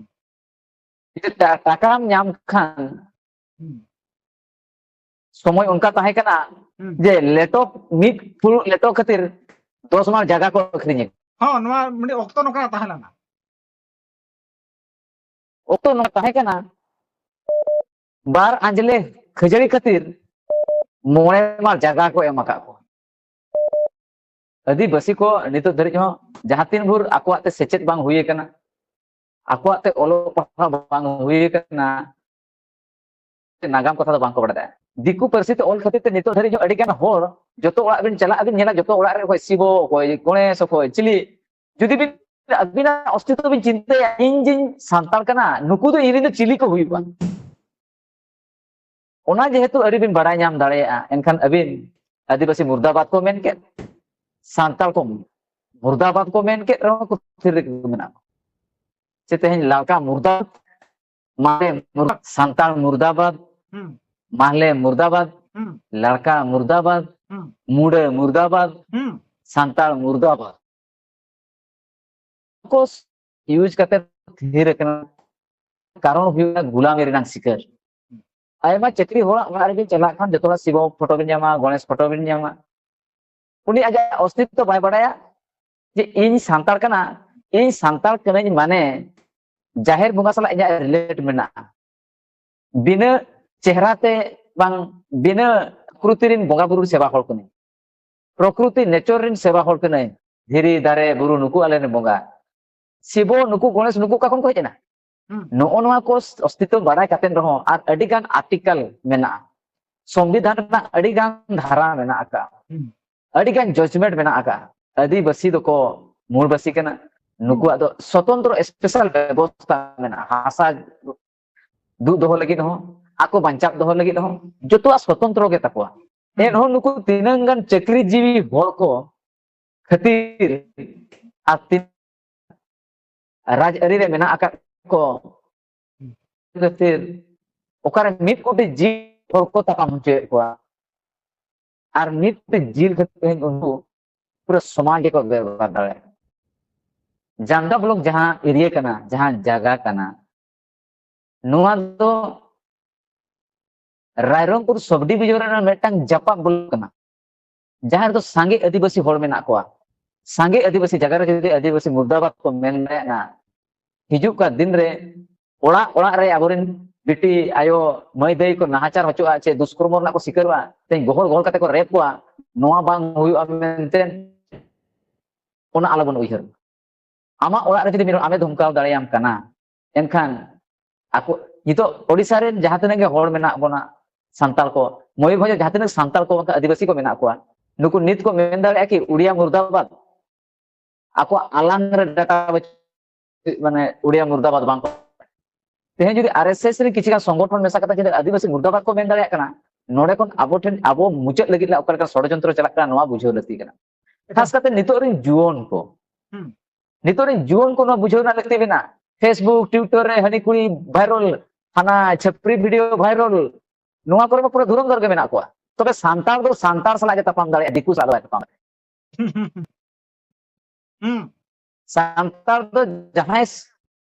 ᱡᱩᱫᱤ ᱴᱟ-, ᱴᱟᱠᱟᱢ ᱧᱟᱢ ᱠᱷᱟᱱ, ᱦᱩᱸ᱾ ᱥᱚᱢᱚᱭ ᱚᱱᱠᱟ ᱛᱟᱦᱮᱸ ᱠᱟᱱᱟ ᱦᱩᱸ᱾ ᱡᱮ ᱞᱮᱴᱚ, ᱢᱤᱫ ᱯᱷᱩᱲᱩᱜ ᱞᱮᱴᱚ ᱠᱷᱟᱹᱛᱤᱨ ᱫᱚᱥ ᱢᱟᱲ ᱡᱟᱭᱜᱟ ᱠᱚ ᱟᱹᱠᱷᱨᱤᱧᱮᱫ᱾ ᱦᱚᱸ, ᱱᱚᱣᱟ ᱢᱤᱫᱴᱤᱡ ᱚᱠᱛᱚ ᱱᱚᱝᱠᱟ ᱛᱟᱦᱮᱸ ᱞᱮᱱᱟ᱾ ᱚᱠᱛᱚ ᱱᱚᱣᱟ ᱛᱟᱦᱮᱸ ᱠᱟᱱᱟ, ᱵᱟᱨ ᱟᱸᱡᱽᱞᱮ ᱠᱷᱟᱹᱡᱟᱹᱲᱤ ᱠᱷᱟᱹᱛᱤᱨ ᱢᱚᱬᱮ ᱢᱟᱲ ᱡᱟᱭᱜᱟ ᱠᱚ ᱮᱢ ᱟᱠᱟᱫ ᱠᱚᱣᱟ᱾ ᱟᱹᱫᱤᱵᱟᱹᱥᱤ ᱠᱚ ᱱᱤᱛᱚᱜ ᱫᱷᱟᱹᱨᱤᱡ ᱦᱚᱸ ᱡᱟᱦᱟᱸ ᱛᱤᱱ ᱵᱷᱳᱨ ᱟᱠᱚᱣᱟᱜ ᱛᱮ ᱥᱮᱪᱮᱫ ᱵᱟᱝ ᱦᱩᱭ ᱟᱠᱟᱱᱟ, ᱟᱠᱚᱣᱟᱜ ᱛᱮ ᱚᱞᱚᱜ ᱯᱟᱲᱦᱟᱣ ᱵᱟᱝ ᱦᱩᱭ ᱟᱠᱟᱱᱟ, ᱱᱟᱜᱟᱢ ᱠᱟᱛᱷᱟ ᱫᱚ ᱵᱟᱝ ᱠᱚ ᱵᱟᱲᱟᱭᱟ᱾ ᱫᱤᱠᱩ ᱯᱟᱹᱨᱥᱤ ᱛᱮ ᱚᱞ ᱠᱷᱟᱹᱛᱤᱨ ᱛᱮ ᱱᱤᱛᱚᱜ ᱫᱷᱟᱹᱨᱤᱡ ᱦᱚᱸ ᱟᱹᱰᱤ ᱜᱟᱱ ᱦᱚᱲ, ᱡᱚᱛᱚ ᱚᱲᱟᱜ ᱵᱤᱱ ᱪᱟᱞᱟᱜ, ᱟᱹᱵᱤᱱ ᱧᱮᱞᱟ, ᱡᱚᱛᱚ ᱚᱲᱟᱜ ᱨᱮ ᱚᱠᱚᱭ ᱥᱤᱵᱚ, ᱚᱠᱚᱭ ᱜᱚᱬᱮᱥ, ᱚᱠᱚᱭ ᱪᱤᱞᱤ᱾ ᱡᱩᱫᱤ ᱵᱤᱱ ᱟᱹᱵᱤᱱᱟᱜ ᱚᱥᱛᱤᱛᱛᱚ ᱵᱤᱱ ᱪᱤᱱᱛᱟᱹᱭᱟ, ᱤᱧ ᱡᱮᱧ ᱥᱟᱱᱛᱟᱲ ᱠᱟᱱᱟ, ᱱᱩᱠᱩ ᱫᱚ ᱤᱧ ᱨᱮᱱ ᱫᱚ ᱪᱤᱞᱤ ᱠᱚ ᱦᱩᱭᱩᱜᱼᱟ? ᱚᱱᱟ ᱡᱮᱦᱮᱛᱩ ᱟᱹᱰᱤ ᱵᱤᱱ ᱵᱟᱲᱟᱭ ᱧᱟᱢ ᱫᱟᱲᱮᱭᱟᱜᱼᱟ, ᱮᱱᱠᱷᱟᱱ ᱟᱹᱵᱤᱱ ᱟᱹᱫᱤᱵᱟᱹᱥᱤ ᱢᱩᱨᱫᱟᱵᱟᱫ ᱠᱚ ᱢᱮᱱ ᱠᱮᱫ, ᱥᱟᱱᱛᱟᱲ ᱠᱚ ᱢᱩᱨᱫᱟᱵᱟᱫ ᱠᱚ ᱢᱮᱱ ᱠᱮᱫ ᱨᱮᱦᱚᱸ ᱠᱚ ᱛᱷᱤᱨ ᱨᱮᱜᱮ ᱠᱚ ᱢᱮᱱᱟᱜ ᱠᱚᱣᱟ᱾ ᱥᱮ ᱛᱮᱦᱮᱧ ᱞᱟᱲᱠᱟ ᱢᱩᱨᱫᱟᱵᱟᱫ, ᱢᱟᱦᱞᱮ ᱢᱩᱨᱫᱟᱵᱟᱫ, ᱥᱟᱱᱛᱟᱲ ᱢᱩᱨᱫᱟᱵᱟᱫ, ᱦᱩᱸ᱾ ᱢᱟᱦᱞᱮ ᱢᱩᱨᱫᱟᱵᱟᱫ, ᱦᱩᱸ᱾ ᱞᱟᱲᱠᱟ ᱢᱩᱨᱫᱟᱵᱟᱫ, ᱦᱩᱸ᱾ ᱢᱩᱰᱟᱹ ᱢᱩᱨᱫᱟᱵᱟᱫ, ᱦᱩᱸ᱾ ᱥᱟᱱᱛᱟᱲ ᱢᱩᱨᱫᱟᱵᱟᱫ᱾ ᱠᱚ use ᱠᱟᱛᱮ ᱛᱷᱤᱨ ᱟᱠᱟᱱᱟ᱾ ᱠᱟᱨᱚᱱ ᱦᱩᱭᱩᱜ ᱠᱟᱱᱟ ᱜᱩᱞᱟᱢᱤ ᱨᱮᱱᱟᱜ ᱥᱤᱠᱟᱹᱨ᱾ ᱟᱭᱢᱟ ᱪᱟᱹᱠᱨᱤ ᱦᱚᱲᱟᱜ ᱚᱲᱟᱜ ᱨᱮᱵᱤᱱ ᱪᱟᱞᱟᱜ ᱠᱷᱟᱱ ᱡᱚᱛᱚ ᱦᱚᱲᱟᱜ ᱥᱤᱵᱚ ᱯᱷᱳᱴᱳ ᱵᱤᱱ ᱧᱟᱢᱟ, ᱜᱚᱬᱮᱥ ᱯᱷᱳᱴᱳ ᱵᱤᱱ ᱧᱟᱢᱟ᱾ ᱩᱱᱤ ᱟᱡᱟᱜ ᱚᱥᱛᱤᱛᱛᱚ ᱵᱟᱭ ᱵᱟᱲᱟᱭᱟ ᱡᱮ ᱤᱧ ᱥᱟᱱᱛᱟᱲ ᱠᱟᱱᱟ, ᱤᱧ ᱥᱟᱱᱛᱟᱲ ᱠᱟᱹᱱᱟᱹᱧ ᱢᱟᱱᱮ ᱡᱟᱦᱮᱨ ᱵᱚᱸᱜᱟ ᱥᱟᱞᱟᱜ ᱤᱧᱟᱹᱜ relate ᱢᱮᱱᱟᱜᱼᱟ᱾ ᱵᱤᱱᱟᱹ ᱪᱮᱦᱨᱟ ᱛᱮ ᱵᱟᱝ, ᱵᱤᱱᱟᱹ ᱯᱨᱚᱠᱨᱤᱛᱤ ᱨᱮᱱ ᱵᱚᱸᱜᱟ ᱵᱩᱨᱩ ᱥᱮᱵᱟ ᱦᱚᱲ ᱠᱟᱹᱱᱟᱹᱧ᱾ ᱯᱨᱚᱠᱨᱤᱛᱤ, nature ᱨᱮᱱ ᱥᱮᱵᱟ ᱦᱚᱲ ᱠᱟᱹᱱᱟᱹᱧ᱾ ᱫᱷᱤᱨᱤ, ᱫᱟᱨᱮ, ᱵᱩᱨᱩ, ᱱᱩᱠᱩ ᱟᱞᱮ ᱨᱮᱱ ᱵᱚᱸᱜᱟ᱾ ᱥᱤᱵᱚ, ᱱᱩᱠᱩ ᱜᱚᱬᱮᱥ, ᱱᱩᱠᱩ ᱚᱠᱟ ᱠᱷᱚᱱ ᱠᱚ ᱦᱮᱡ ᱮᱱᱟ? ᱦᱩᱸ᱾ ᱱᱚᱜᱼᱚ ᱱᱚᱣᱟ ᱠᱚ ᱚᱥᱛᱤᱛᱛᱚ ᱵᱟᱲᱟᱭ ᱠᱟᱛᱮ ᱨᱮᱦᱚᱸ ᱟᱨ ᱟᱹᱰᱤ ᱜᱟᱱ article ᱢᱮᱱᱟᱜᱼᱟ᱾ ᱥᱚᱝᱵᱤᱫᱷᱟᱱ ᱨᱮᱱᱟᱜ ᱟᱹᱰᱤ ᱜᱟᱱ ᱫᱷᱟᱨᱟ ᱢᱮᱱᱟᱜ ᱟᱠᱟᱫᱼᱟ, ᱟᱹᱰᱤ ᱜᱟᱱ ᱡᱟᱡᱽᱢᱮᱱᱴ ᱢᱮᱱᱟᱜ ᱟᱠᱟᱫᱼᱟ᱾ ᱟᱹᱫᱤᱵᱟᱹᱥᱤ ᱫᱚᱠᱚ ᱢᱩᱞᱵᱟᱹᱥᱤ ᱠᱟᱱᱟ, ᱱᱩᱠᱩᱣᱟᱜ ᱫᱚ ᱥᱚᱛᱚᱱᱛᱨᱚ ᱥᱯᱮᱥᱟᱞ ᱵᱮᱵᱚᱥᱛᱷᱟ ᱢᱮᱱᱟᱜᱼᱟ, ᱦᱟᱥᱟ ᱫᱩᱜ ᱫᱚᱦᱚ ᱞᱟᱹᱜᱤᱫ ᱦᱚᱸ, ᱟᱠᱚ ᱵᱟᱧᱪᱟᱣ ᱫᱚᱦᱚ ᱞᱟᱹᱜᱤᱫ ᱦᱚᱸ, ᱡᱚᱛᱚᱣᱟᱜ ᱥᱚᱛᱚᱱᱛᱨᱚ ᱜᱮ ᱛᱟᱠᱚᱣᱟ᱾ ᱮᱱᱦᱚᱸ ᱱᱩᱠᱩ ᱛᱤᱱᱟᱹᱝ ᱜᱟᱱ ᱪᱟᱹᱠᱨᱤ ᱡᱤᱵᱤ ᱦᱚᱲ ᱠᱚ ᱠᱷᱟᱹᱛᱤᱨ ᱟᱨ ᱛᱤᱱᱟᱹᱜ ᱨᱟᱡᱽ ᱟᱹᱨᱤ ᱨᱮ ᱢᱮᱱᱟᱜ ᱟᱠᱟᱫ ᱠᱚ ᱠᱷᱟᱹᱛᱤᱨ ᱚᱠᱟᱨᱮ ᱢᱤᱫ ᱠᱳᱴᱤ ᱡᱤᱣᱤ ᱦᱚᱲ ᱠᱚ ᱛᱟᱯᱟᱢ ᱦᱚᱪᱚᱭᱮᱫ ᱠᱚᱣᱟ, ᱟᱨ ᱢᱤᱫ ᱠᱳᱴᱤ ᱡᱤᱞ ᱠᱷᱟᱹᱛᱤᱨ ᱛᱮᱦᱮᱧ ᱩᱱᱠᱩ ᱯᱩᱨᱟᱹ ᱥᱚᱢᱟᱡᱽ ᱜᱮᱠᱚ ᱵᱮᱵᱚᱦᱟᱨ ᱫᱟᱲᱮᱭᱟᱜᱼᱟ᱾ ᱡᱟᱢᱫᱟ ᱵᱞᱚᱠ ᱡᱟᱦᱟᱸ ᱮᱨᱤᱭᱟ ᱠᱟᱱᱟ, ᱡᱟᱦᱟᱸ ᱡᱟᱭᱜᱟ ᱠᱟᱱᱟ, ᱱᱚᱣᱟ ᱫᱚ ᱨᱟᱭᱨᱚᱝᱯᱩᱨ ᱥᱚᱵ ᱰᱤᱵᱷᱤᱡᱚᱱ ᱨᱮᱱᱟᱜ ᱢᱤᱫᱴᱟᱝ ᱡᱟᱯᱟᱜ ᱵᱞᱚᱠ ᱠᱟᱱᱟ, ᱡᱟᱦᱟᱸ ᱨᱮᱫᱚ ᱥᱟᱸᱜᱮ ᱟᱹᱫᱤᱵᱟᱹᱥᱤ ᱦᱚᱲ ᱢᱮᱱᱟᱜ ᱠᱚᱣᱟ᱾ ᱥᱟᱸᱜᱮ ᱟᱹᱫᱤᱵᱟᱹᱥᱤ ᱡᱟᱭᱜᱟ ᱨᱮ ᱡᱩᱫᱤ ᱟᱹᱫᱤᱵᱟᱹᱥᱤ ᱢᱩᱨᱫᱟᱵᱟᱫ ᱠᱚ ᱢᱮᱱ ᱫᱟᱲᱮᱭᱟᱜᱼᱟ, ᱦᱤᱡᱩᱜ ᱠᱟᱱ ᱫᱤᱱ ᱨᱮ ᱚᱲᱟᱜ ᱚᱲᱟᱜ ᱨᱮ ᱟᱵᱚᱨᱮᱱ ᱵᱤᱴᱤ ᱟᱭᱳ ᱢᱟᱹᱭ ᱫᱟᱹᱭ ᱠᱚ ᱱᱟᱦᱟᱪᱟᱨ ᱦᱚᱪᱚᱜᱼᱟ, ᱪᱮ ᱫᱩᱥᱠᱨᱚᱢᱚ ᱨᱮᱱᱟᱜ ᱠᱚ ᱥᱤᱠᱟᱹᱨᱚᱜᱼᱟ, ᱛᱮᱦᱮᱧ ᱜᱚᱦᱚᱲ ᱜᱚᱦᱚᱲ ᱠᱟᱛᱮ ᱠᱚ ᱨᱮᱯ ᱠᱚᱣᱟ, ᱱᱚᱣᱟ ᱵᱟᱝ ᱦᱩᱭᱩᱜᱼᱟ ᱢᱮᱱᱛᱮ ᱚᱱᱟ ᱟᱞᱚᱵᱚᱱ ᱩᱭᱦᱟᱹᱨ᱾ ᱟᱢᱟᱜ ᱚᱲᱟᱜ ᱨᱮ ᱡᱩᱫᱤ ᱢᱤᱫ ᱦᱚᱲ ᱟᱢᱮ ᱫᱷᱚᱢᱠᱟᱣ ᱫᱟᱲᱮᱭᱟᱢ ᱠᱟᱱᱟ, ᱮᱱᱠᱷᱟᱱ ᱟᱠᱚ ᱱᱤᱛᱚᱜ ᱳᱰᱤᱥᱟ ᱨᱮᱱ ᱡᱟᱦᱟᱸ ᱛᱤᱱᱟᱹᱜ ᱜᱮ ᱦᱚᱲ ᱢᱮᱱᱟᱜ ᱵᱚᱱᱟ, ᱥᱟᱱᱛᱟᱲ ᱠᱚ, ᱢᱚᱭᱩᱨᱵᱷᱚᱸᱡᱽ ᱨᱮ ᱡᱟᱦᱟᱸ ᱛᱤᱱᱟᱹᱜ ᱥᱟᱱᱛᱟᱲ ᱠᱚ ᱵᱟᱝᱠᱷᱟᱱ ᱟᱹᱫᱤᱵᱟᱹᱥᱤ ᱠᱚ ᱢᱮᱱᱟᱜ ᱠᱚᱣᱟ, ᱱᱩᱠᱩ ᱱᱤᱛ ᱠᱚ ᱢᱮᱱ ᱫᱟᱲᱮᱭᱟᱜᱼᱟ ᱠᱤ ᱩᱲᱤᱭᱟ ᱢᱩᱨᱫᱟᱵᱟᱫ? ᱟᱠᱚᱣᱟᱜ ᱟᱞᱟᱝ ᱨᱮ ᱰᱟᱴᱟ ᱵᱟᱹᱪᱩᱜ, ᱢᱟᱱᱮ ᱩᱲᱤᱭᱟ ᱢᱩᱨᱫᱟᱵᱟᱫ ᱵᱟᱝ ᱠᱚ᱾ ᱛᱮᱦᱮᱧ ᱡᱩᱫᱤ ᱟᱨ ᱮᱥ ᱮᱥ ᱨᱮ ᱠᱤᱪᱷᱩ ᱜᱟᱱ ᱥᱚᱝᱜᱚᱴᱷᱚᱱ ᱢᱮᱥᱟ ᱠᱟᱛᱮ ᱡᱩᱫᱤ ᱟᱹᱫᱤᱵᱟᱹᱥᱤ ᱢᱩᱨᱫᱟᱵᱟᱫ ᱠᱚ ᱢᱮᱱ ᱫᱟᱲᱮᱭᱟᱜ ᱠᱟᱱᱟ, ᱱᱚᱰᱮ ᱠᱷᱚᱱ ᱟᱵᱚ ᱴᱷᱮᱱ, ᱟᱵᱚ ᱢᱩᱪᱟᱹᱫ ᱞᱟᱹᱜᱤᱫ ᱚᱠᱟ ᱞᱮᱠᱟ ᱥᱚᱲᱚᱡᱚᱱᱛᱨᱚ ᱪᱟᱞᱟᱜ ᱠᱟᱱᱟ, ᱱᱚᱣᱟ ᱵᱩᱡᱷᱟᱹᱣ ᱞᱟᱹᱠᱛᱤ ᱠᱟᱱᱟ᱾ ᱮᱠᱟᱞ᱾ ᱠᱷᱟᱥ ᱠᱟᱛᱮ ᱱᱤᱛᱚᱜ ᱨᱮᱱ ᱡᱩᱣᱟᱹᱱ ᱠᱚ, ᱦᱩᱸ᱾ ᱱᱤᱛᱚᱜ ᱨᱮᱱ ᱡᱩᱣᱟᱹᱱ ᱠᱚ ᱱᱚᱣᱟ ᱵᱩᱡᱷᱟᱹᱣ ᱨᱮᱱᱟᱜ ᱞᱟᱹᱠᱛᱤ ᱢᱮᱱᱟᱜᱼᱟ᱾ Facebook, Twitter ᱨᱮ ᱦᱟᱹᱱᱤ ᱠᱩᱲᱤ ᱵᱷᱟᱭᱨᱟᱞ, ᱦᱟᱱᱟ ᱪᱷᱟᱹᱯᱨᱤ ᱵᱷᱤᱰᱤᱭᱳ ᱵᱷᱟᱭᱨᱟᱞ, ᱱᱚᱣᱟ ᱠᱚᱨᱮ ᱢᱟ ᱯᱩᱨᱟᱹ ᱫᱷᱩᱨᱚᱱᱫᱷᱚᱨ ᱜᱮ ᱢᱮᱱᱟᱜ ᱠᱚᱣᱟ᱾ ᱛᱚᱵᱮ ᱥᱟᱱᱛᱟᱲ ᱫᱚ ᱥᱟᱱᱛᱟᱲ ᱥᱟᱞᱟᱜ ᱜᱮ ᱛᱟᱯᱟᱢ ᱫᱟᱲᱮᱭᱟᱜᱼᱟ, ᱫᱤᱠᱩ ᱥᱟᱞᱟᱜ ᱫᱚ ᱵᱟᱭ ᱛᱟᱯᱟᱢ ᱫᱟᱲᱮᱭᱟᱜᱼᱟ᱾ ᱦᱩᱸ᱾ ᱥᱟᱱᱛᱟᱲ ᱫᱚ ᱡᱟᱦᱟᱸᱭ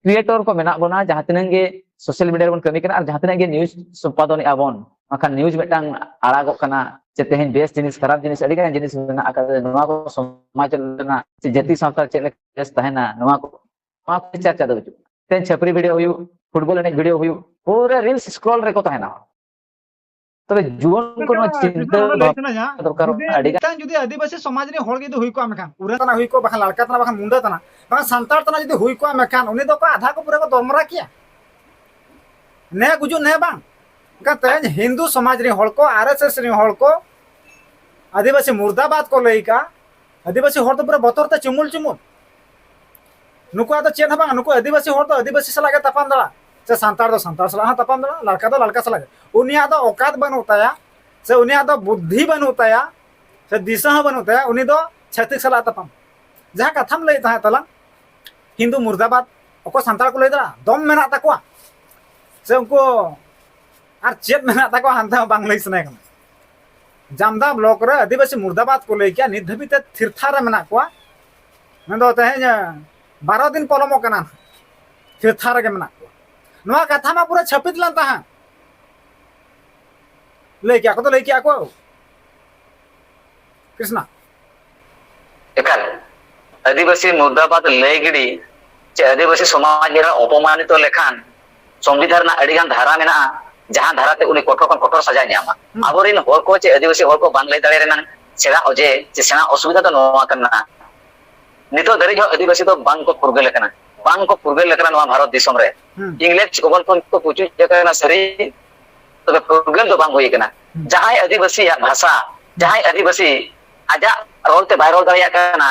ᱠᱨᱤᱭᱮᱴᱚᱨ ᱠᱚ ᱢᱮᱱᱟᱜ ᱵᱚᱱᱟ, ᱡᱟᱦᱟᱸ ᱛᱤᱱᱟᱹᱜ ᱜᱮ ᱥᱳᱥᱟᱞ ᱢᱤᱰᱤᱭᱟ ᱨᱮᱵᱚᱱ ᱠᱟᱹᱢᱤ ᱠᱟᱱᱟ, ᱟᱨ ᱡᱟᱦᱟᱸ ᱛᱤᱱᱟᱹᱜ ᱜᱮ ᱱᱤᱭᱩᱡᱽ ᱥᱚᱢᱯᱟᱫᱚᱱᱮᱜᱼᱟ ᱵᱚᱱ, ᱵᱟᱝᱠᱷᱟᱱ ᱱᱤᱭᱩᱡᱽ ᱢᱤᱫᱴᱟᱝ ᱟᱲᱟᱜᱚᱜ ᱠᱟᱱᱟ ᱡᱮ ᱛᱮᱦᱮᱧ ᱵᱮᱥ ᱡᱤᱱᱤᱥ, ᱠᱷᱟᱨᱟᱯ ᱡᱤᱱᱤᱥ, ᱟᱹᱰᱤ ᱜᱟᱱ ᱡᱤᱱᱤᱥ ᱢᱮᱱᱟᱜ ᱟᱠᱟᱫᱟ, ᱱᱚᱣᱟ ᱠᱚ ᱥᱚᱢᱟᱡᱽ ᱨᱮᱱᱟᱜ ᱥᱮ ᱡᱟᱹᱛᱤ ᱥᱟᱶᱛᱟ ᱪᱮᱫ ᱞᱮᱠᱟ ᱵᱮᱥ ᱛᱟᱦᱮᱱᱟ, ᱱᱚᱣᱟ ᱠᱚ, ᱱᱚᱣᱟ ᱠᱚ ᱪᱟᱨᱪᱟ ᱫᱚ ᱵᱟᱹᱪᱩᱜ᱾ ᱛᱮᱦᱮᱧ ᱪᱷᱟᱹᱯᱨᱤ ᱵᱷᱤᱰᱤᱭᱳ ᱦᱩᱭᱩᱜ, ᱯᱷᱩᱴᱵᱚᱞ ᱮᱱᱮᱡ ᱵᱷᱤᱰᱤᱭᱳ ᱦᱩᱭᱩᱜ, ᱯᱩᱨᱟᱹ ᱨᱤᱞᱥ ᱥᱠᱨᱚᱞ ᱨᱮᱠᱚ ᱛᱟᱦᱮᱱᱟ᱾ ᱛᱚᱵᱮ ᱡᱩᱣᱟᱹᱱ ᱠᱚ ᱱᱚᱣᱟ ᱢᱮᱱᱠᱷᱟᱱ ᱪᱤᱱᱛᱟᱹ ᱠᱨᱤᱥᱱᱚ ᱱᱚᱰᱮ ᱵᱷᱟᱵᱽᱱᱟ ᱥᱮᱱᱟᱭᱟ, ᱫᱚᱨᱠᱟᱨ ᱡᱩᱫᱤ ᱟᱹᱰᱤ ᱜᱟᱱ᱾ ᱢᱤᱫᱴᱟᱝ ᱡᱩᱫᱤ ᱟᱹᱫᱤᱵᱟᱹᱥᱤ ᱥᱚᱢᱟᱡᱽ ᱨᱤᱱ ᱦᱚᱲ ᱡᱩᱫᱤ ᱦᱩᱭ ᱠᱚᱜᱼᱟ, ᱢᱮᱱᱠᱷᱟᱱ ᱯᱩᱨᱟᱹ ᱛᱟᱱᱟ ᱦᱩᱭ ᱠᱚᱜᱼᱟ, ᱵᱟᱠᱷᱟᱱ ᱞᱟᱲᱠᱟ ᱛᱟᱱᱟ, ᱵᱟᱠᱷᱟᱱ ᱢᱩᱱᱰᱟᱹ ᱛᱟᱱᱟ, ᱵᱟᱠᱷᱟᱱ ᱥᱟᱱᱛᱟᱲ ᱛᱟᱱᱟ ᱡᱩᱫᱤ ᱦᱩᱭ ᱠᱚᱜᱼᱟ, ᱢᱮᱱᱠᱷᱟᱱ ᱩᱱᱤ ᱫᱚ ᱚᱠᱚᱭ ᱟᱫᱷᱟ ᱠᱚ ᱯᱩᱨᱟᱹ ᱠᱚ ᱫᱚᱨᱢᱚᱨᱟ ᱠᱮᱭᱟ᱾ ᱱᱮ ᱜᱩᱡᱩᱜ ᱱᱮ ᱵᱟᱝ, ᱢᱮᱱᱠᱷᱟᱱ ᱛᱮᱦᱮᱧ ᱦᱤᱱᱫᱩ ᱥᱚᱢᱟᱡᱽ ᱨᱮᱱ ᱦᱚᱲ ᱠᱚ, ᱟᱨ ᱮᱥ ᱮᱥ ᱨᱮᱱ ᱦᱚᱲ ᱠᱚ ᱟᱹᱫᱤᱵᱟᱹᱥᱤ ᱢᱩᱨᱫᱟᱵᱟᱫ ᱠᱚ ᱞᱟᱹᱭ ᱠᱟᱜᱼᱟ᱾ ᱟᱹᱫᱤᱵᱟᱹᱥᱤ ᱦᱚᱲ ᱫᱚ ᱯᱩᱨᱟᱹ ᱵᱚᱛᱚᱨ ᱛᱮ ᱪᱩᱢᱩᱞ ᱪᱩᱢᱩᱞ᱾ ᱱᱩᱠᱩᱣᱟᱜ ᱫᱚ ᱪᱮᱫ ᱦᱚᱸ ᱵᱟᱝ, ᱱᱩᱠᱩ ᱟᱹᱫᱤᱵᱟᱹᱥᱤ ᱦᱚᱲ ᱫᱚ ᱟᱹᱫᱤᱵᱟᱹᱥᱤ ᱥᱟᱞᱟᱜ ᱜᱮ ᱛᱟᱯᱟᱢ ᱫᱟᱲᱮᱭᱟᱜᱼᱟ, ᱥᱮ ᱥᱟᱱᱛᱟᱲ ᱫᱚ ᱥᱟᱱᱛᱟᱲ ᱥᱟᱞᱟᱜ ᱦᱚᱸ ᱛᱟᱯᱟᱢ ᱫᱟᱲᱮᱭᱟᱜᱼᱟ, ᱞᱟᱲᱠᱟ ᱫᱚ ᱞᱟᱲᱠᱟ ᱥᱟᱞᱟᱜ ᱜᱮ᱾ ᱩᱱᱤᱭᱟᱜ ᱫᱚ ᱚᱠᱟᱛ ᱵᱟᱹᱱᱩᱜ ᱛᱟᱭᱟ, ᱥᱮ ᱩᱱᱤᱭᱟᱜ ᱫᱚ ᱵᱩᱫᱽᱫᱷᱤ ᱵᱟᱹᱱᱩᱜ ᱛᱟᱭᱟ, ᱥᱮ ᱫᱤᱥᱟᱹ ᱦᱚᱸ ᱵᱟᱹᱱᱩᱜ ᱛᱟᱭᱟ, ᱩᱱᱤ ᱫᱚ ᱪᱷᱟᱹᱛᱤᱠ ᱥᱟᱞᱟᱜ ᱛᱟᱯᱟᱢ᱾ ᱡᱟᱦᱟᱸ ᱠᱟᱛᱷᱟᱢ ᱞᱟᱹᱭᱮᱫ ᱛᱟᱦᱮᱸᱫ ᱛᱟᱞᱟᱝ, ᱦᱤᱱᱫᱩ ᱢᱩᱨᱫᱟᱵᱟᱫ, ᱚᱠᱚᱭ ᱥᱟᱱᱛᱟᱲ ᱠᱚ ᱞᱟᱹᱭ ᱫᱟᱲᱮᱭᱟᱜᱼᱟ? ᱫᱚᱢ ᱢᱮᱱᱟᱜ ᱛᱟᱠᱚᱣᱟ, ᱥᱮ ᱩᱱᱠᱩ ᱟᱨ ᱪᱮᱫ ᱢᱮᱱᱟᱜ ᱛᱟᱠᱚᱣᱟ ᱦᱟᱱᱛᱮ ᱦᱚᱸ ᱵᱟᱝ ᱞᱟᱹᱭ ᱥᱟᱱᱟᱭᱮ ᱠᱟᱱᱟ᱾ ᱡᱟᱢᱫᱟ ᱵᱞᱚᱠ ᱨᱮ ᱟᱹᱫᱤᱵᱟᱹᱥᱤ ᱢᱩᱨᱫᱟᱵᱟᱫ ᱠᱚ ᱞᱟᱹᱭ ᱠᱮᱭᱟ, ᱱᱤᱛ ᱫᱷᱟᱹᱵᱤᱡ ᱛᱮ ᱛᱷᱤᱨ ᱛᱷᱟᱨ ᱨᱮ ᱢᱮᱱᱟᱜ ᱠᱚᱣᱟ᱾ ᱢᱮᱱᱫᱚ ᱛᱮᱦᱮᱧ ᱵᱟᱨᱚ ᱫᱤᱱ ᱯᱚᱞᱚᱢᱚᱜ ᱠᱟᱱᱟ, ᱛᱷᱤᱨ ᱛᱷᱟᱨ ᱨᱮᱜᱮ ᱢᱮᱱᱟᱜ ᱠᱚᱣᱟ᱾ ᱱᱚᱣᱟ ᱠᱟᱛᱷᱟ ᱢᱟ ᱯᱩᱨᱟᱹ ᱪᱷᱟᱹᱯᱤᱛ ᱞᱮᱱ ᱛᱟᱦᱮᱸᱫ᱾ ᱞᱟᱹᱭ ᱠᱮᱭᱟ ᱠᱚ ᱛᱚ, ᱞᱟᱹᱭ ᱠᱮᱭᱟ ᱠᱚ᱾ ᱠᱨᱤᱥᱱᱟ᱾ ᱮᱠᱟᱞ, ᱟᱹᱫᱤᱵᱟᱹᱥᱤ ᱢᱩᱨᱫᱟᱵᱟᱫ ᱞᱟᱹᱭ ᱜᱤᱰᱤ ᱪᱮ ᱟᱹᱫᱤᱵᱟᱹᱥᱤ ᱥᱚᱢᱟᱡᱽ ᱨᱮ ᱚᱯᱚᱢᱟᱱᱤᱛᱚ ᱞᱮᱠᱷᱟᱱ ᱥᱚᱝᱵᱤᱫᱷᱟᱱ ᱨᱮᱱᱟᱜ ᱟᱹᱰᱤ ᱜᱟᱱ ᱫᱷᱟᱨᱟ ᱢᱮᱱᱟᱜᱼᱟ, ᱡᱟᱦᱟᱸ ᱫᱷᱟᱨᱟ ᱛᱮ ᱩᱱᱤ ᱠᱚᱴᱚᱨ ᱠᱷᱚᱱ ᱠᱚᱴᱚᱨ ᱥᱟᱡᱟ ᱧᱟᱢᱟ᱾ ᱦᱩᱸ᱾ ᱟᱵᱚᱨᱮᱱ ᱦᱚᱲ ᱠᱚ ᱪᱮ ᱟᱹᱫᱤᱵᱟᱹᱥᱤ ᱦᱚᱲ ᱠᱚ ᱵᱟᱝ ᱞᱟᱹᱭ ᱫᱟᱲᱮ ᱨᱮᱱᱟᱜ ᱥᱮᱬᱟ ᱚᱡᱮ ᱪᱮ ᱥᱮᱬᱟ ᱚᱥᱩᱵᱤᱫᱷᱟ ᱫᱚ ᱱᱚᱣᱟ ᱠᱟᱱᱟ, ᱱᱤᱛᱚᱜ ᱫᱷᱟᱹᱨᱤᱡ ᱦᱚᱸ ᱟᱹᱫᱤᱵᱟᱹᱥᱤ ᱫᱚ ᱵᱟᱝ ᱠᱚ ᱯᱷᱩᱨᱜᱟᱹᱞ ᱟᱠᱟᱱᱟ, ᱵᱟᱝ ᱠᱚ ᱯᱷᱩᱨᱜᱟᱹᱞ ᱟᱠᱟᱱᱟ ᱱᱚᱣᱟ ᱵᱷᱟᱨᱚᱛ ᱫᱤᱥᱚᱢ ᱨᱮ᱾ ᱦᱩᱸ᱾ ᱤᱝᱨᱮᱡᱽ ᱜᱚᱵᱚᱞ ᱠᱷᱚᱱ ᱠᱚ ᱯᱩᱪᱩᱡ ᱟᱠᱟᱱᱟ ᱥᱟᱹᱨᱤ, ᱛᱚᱵᱮ ᱯᱷᱩᱨᱜᱟᱹᱞ ᱫᱚ ᱵᱟᱝ ᱦᱩᱭ ᱟᱠᱟᱱᱟ᱾ ᱦᱩᱸ᱾ ᱡᱟᱦᱟᱸᱭ ᱟᱹᱫᱤᱵᱟᱹᱥᱤᱭᱟᱜ ᱵᱷᱟᱥᱟ, ᱦᱩᱸ᱾ ᱡᱟᱦᱟᱸᱭ ᱟᱹᱫᱤᱵᱟᱹᱥᱤ ᱟᱡᱟᱜ ᱨᱚᱲ ᱛᱮ ᱵᱟᱭ ᱨᱚᱲ ᱫᱟᱲᱮᱭᱟᱜ ᱠᱟᱱᱟ,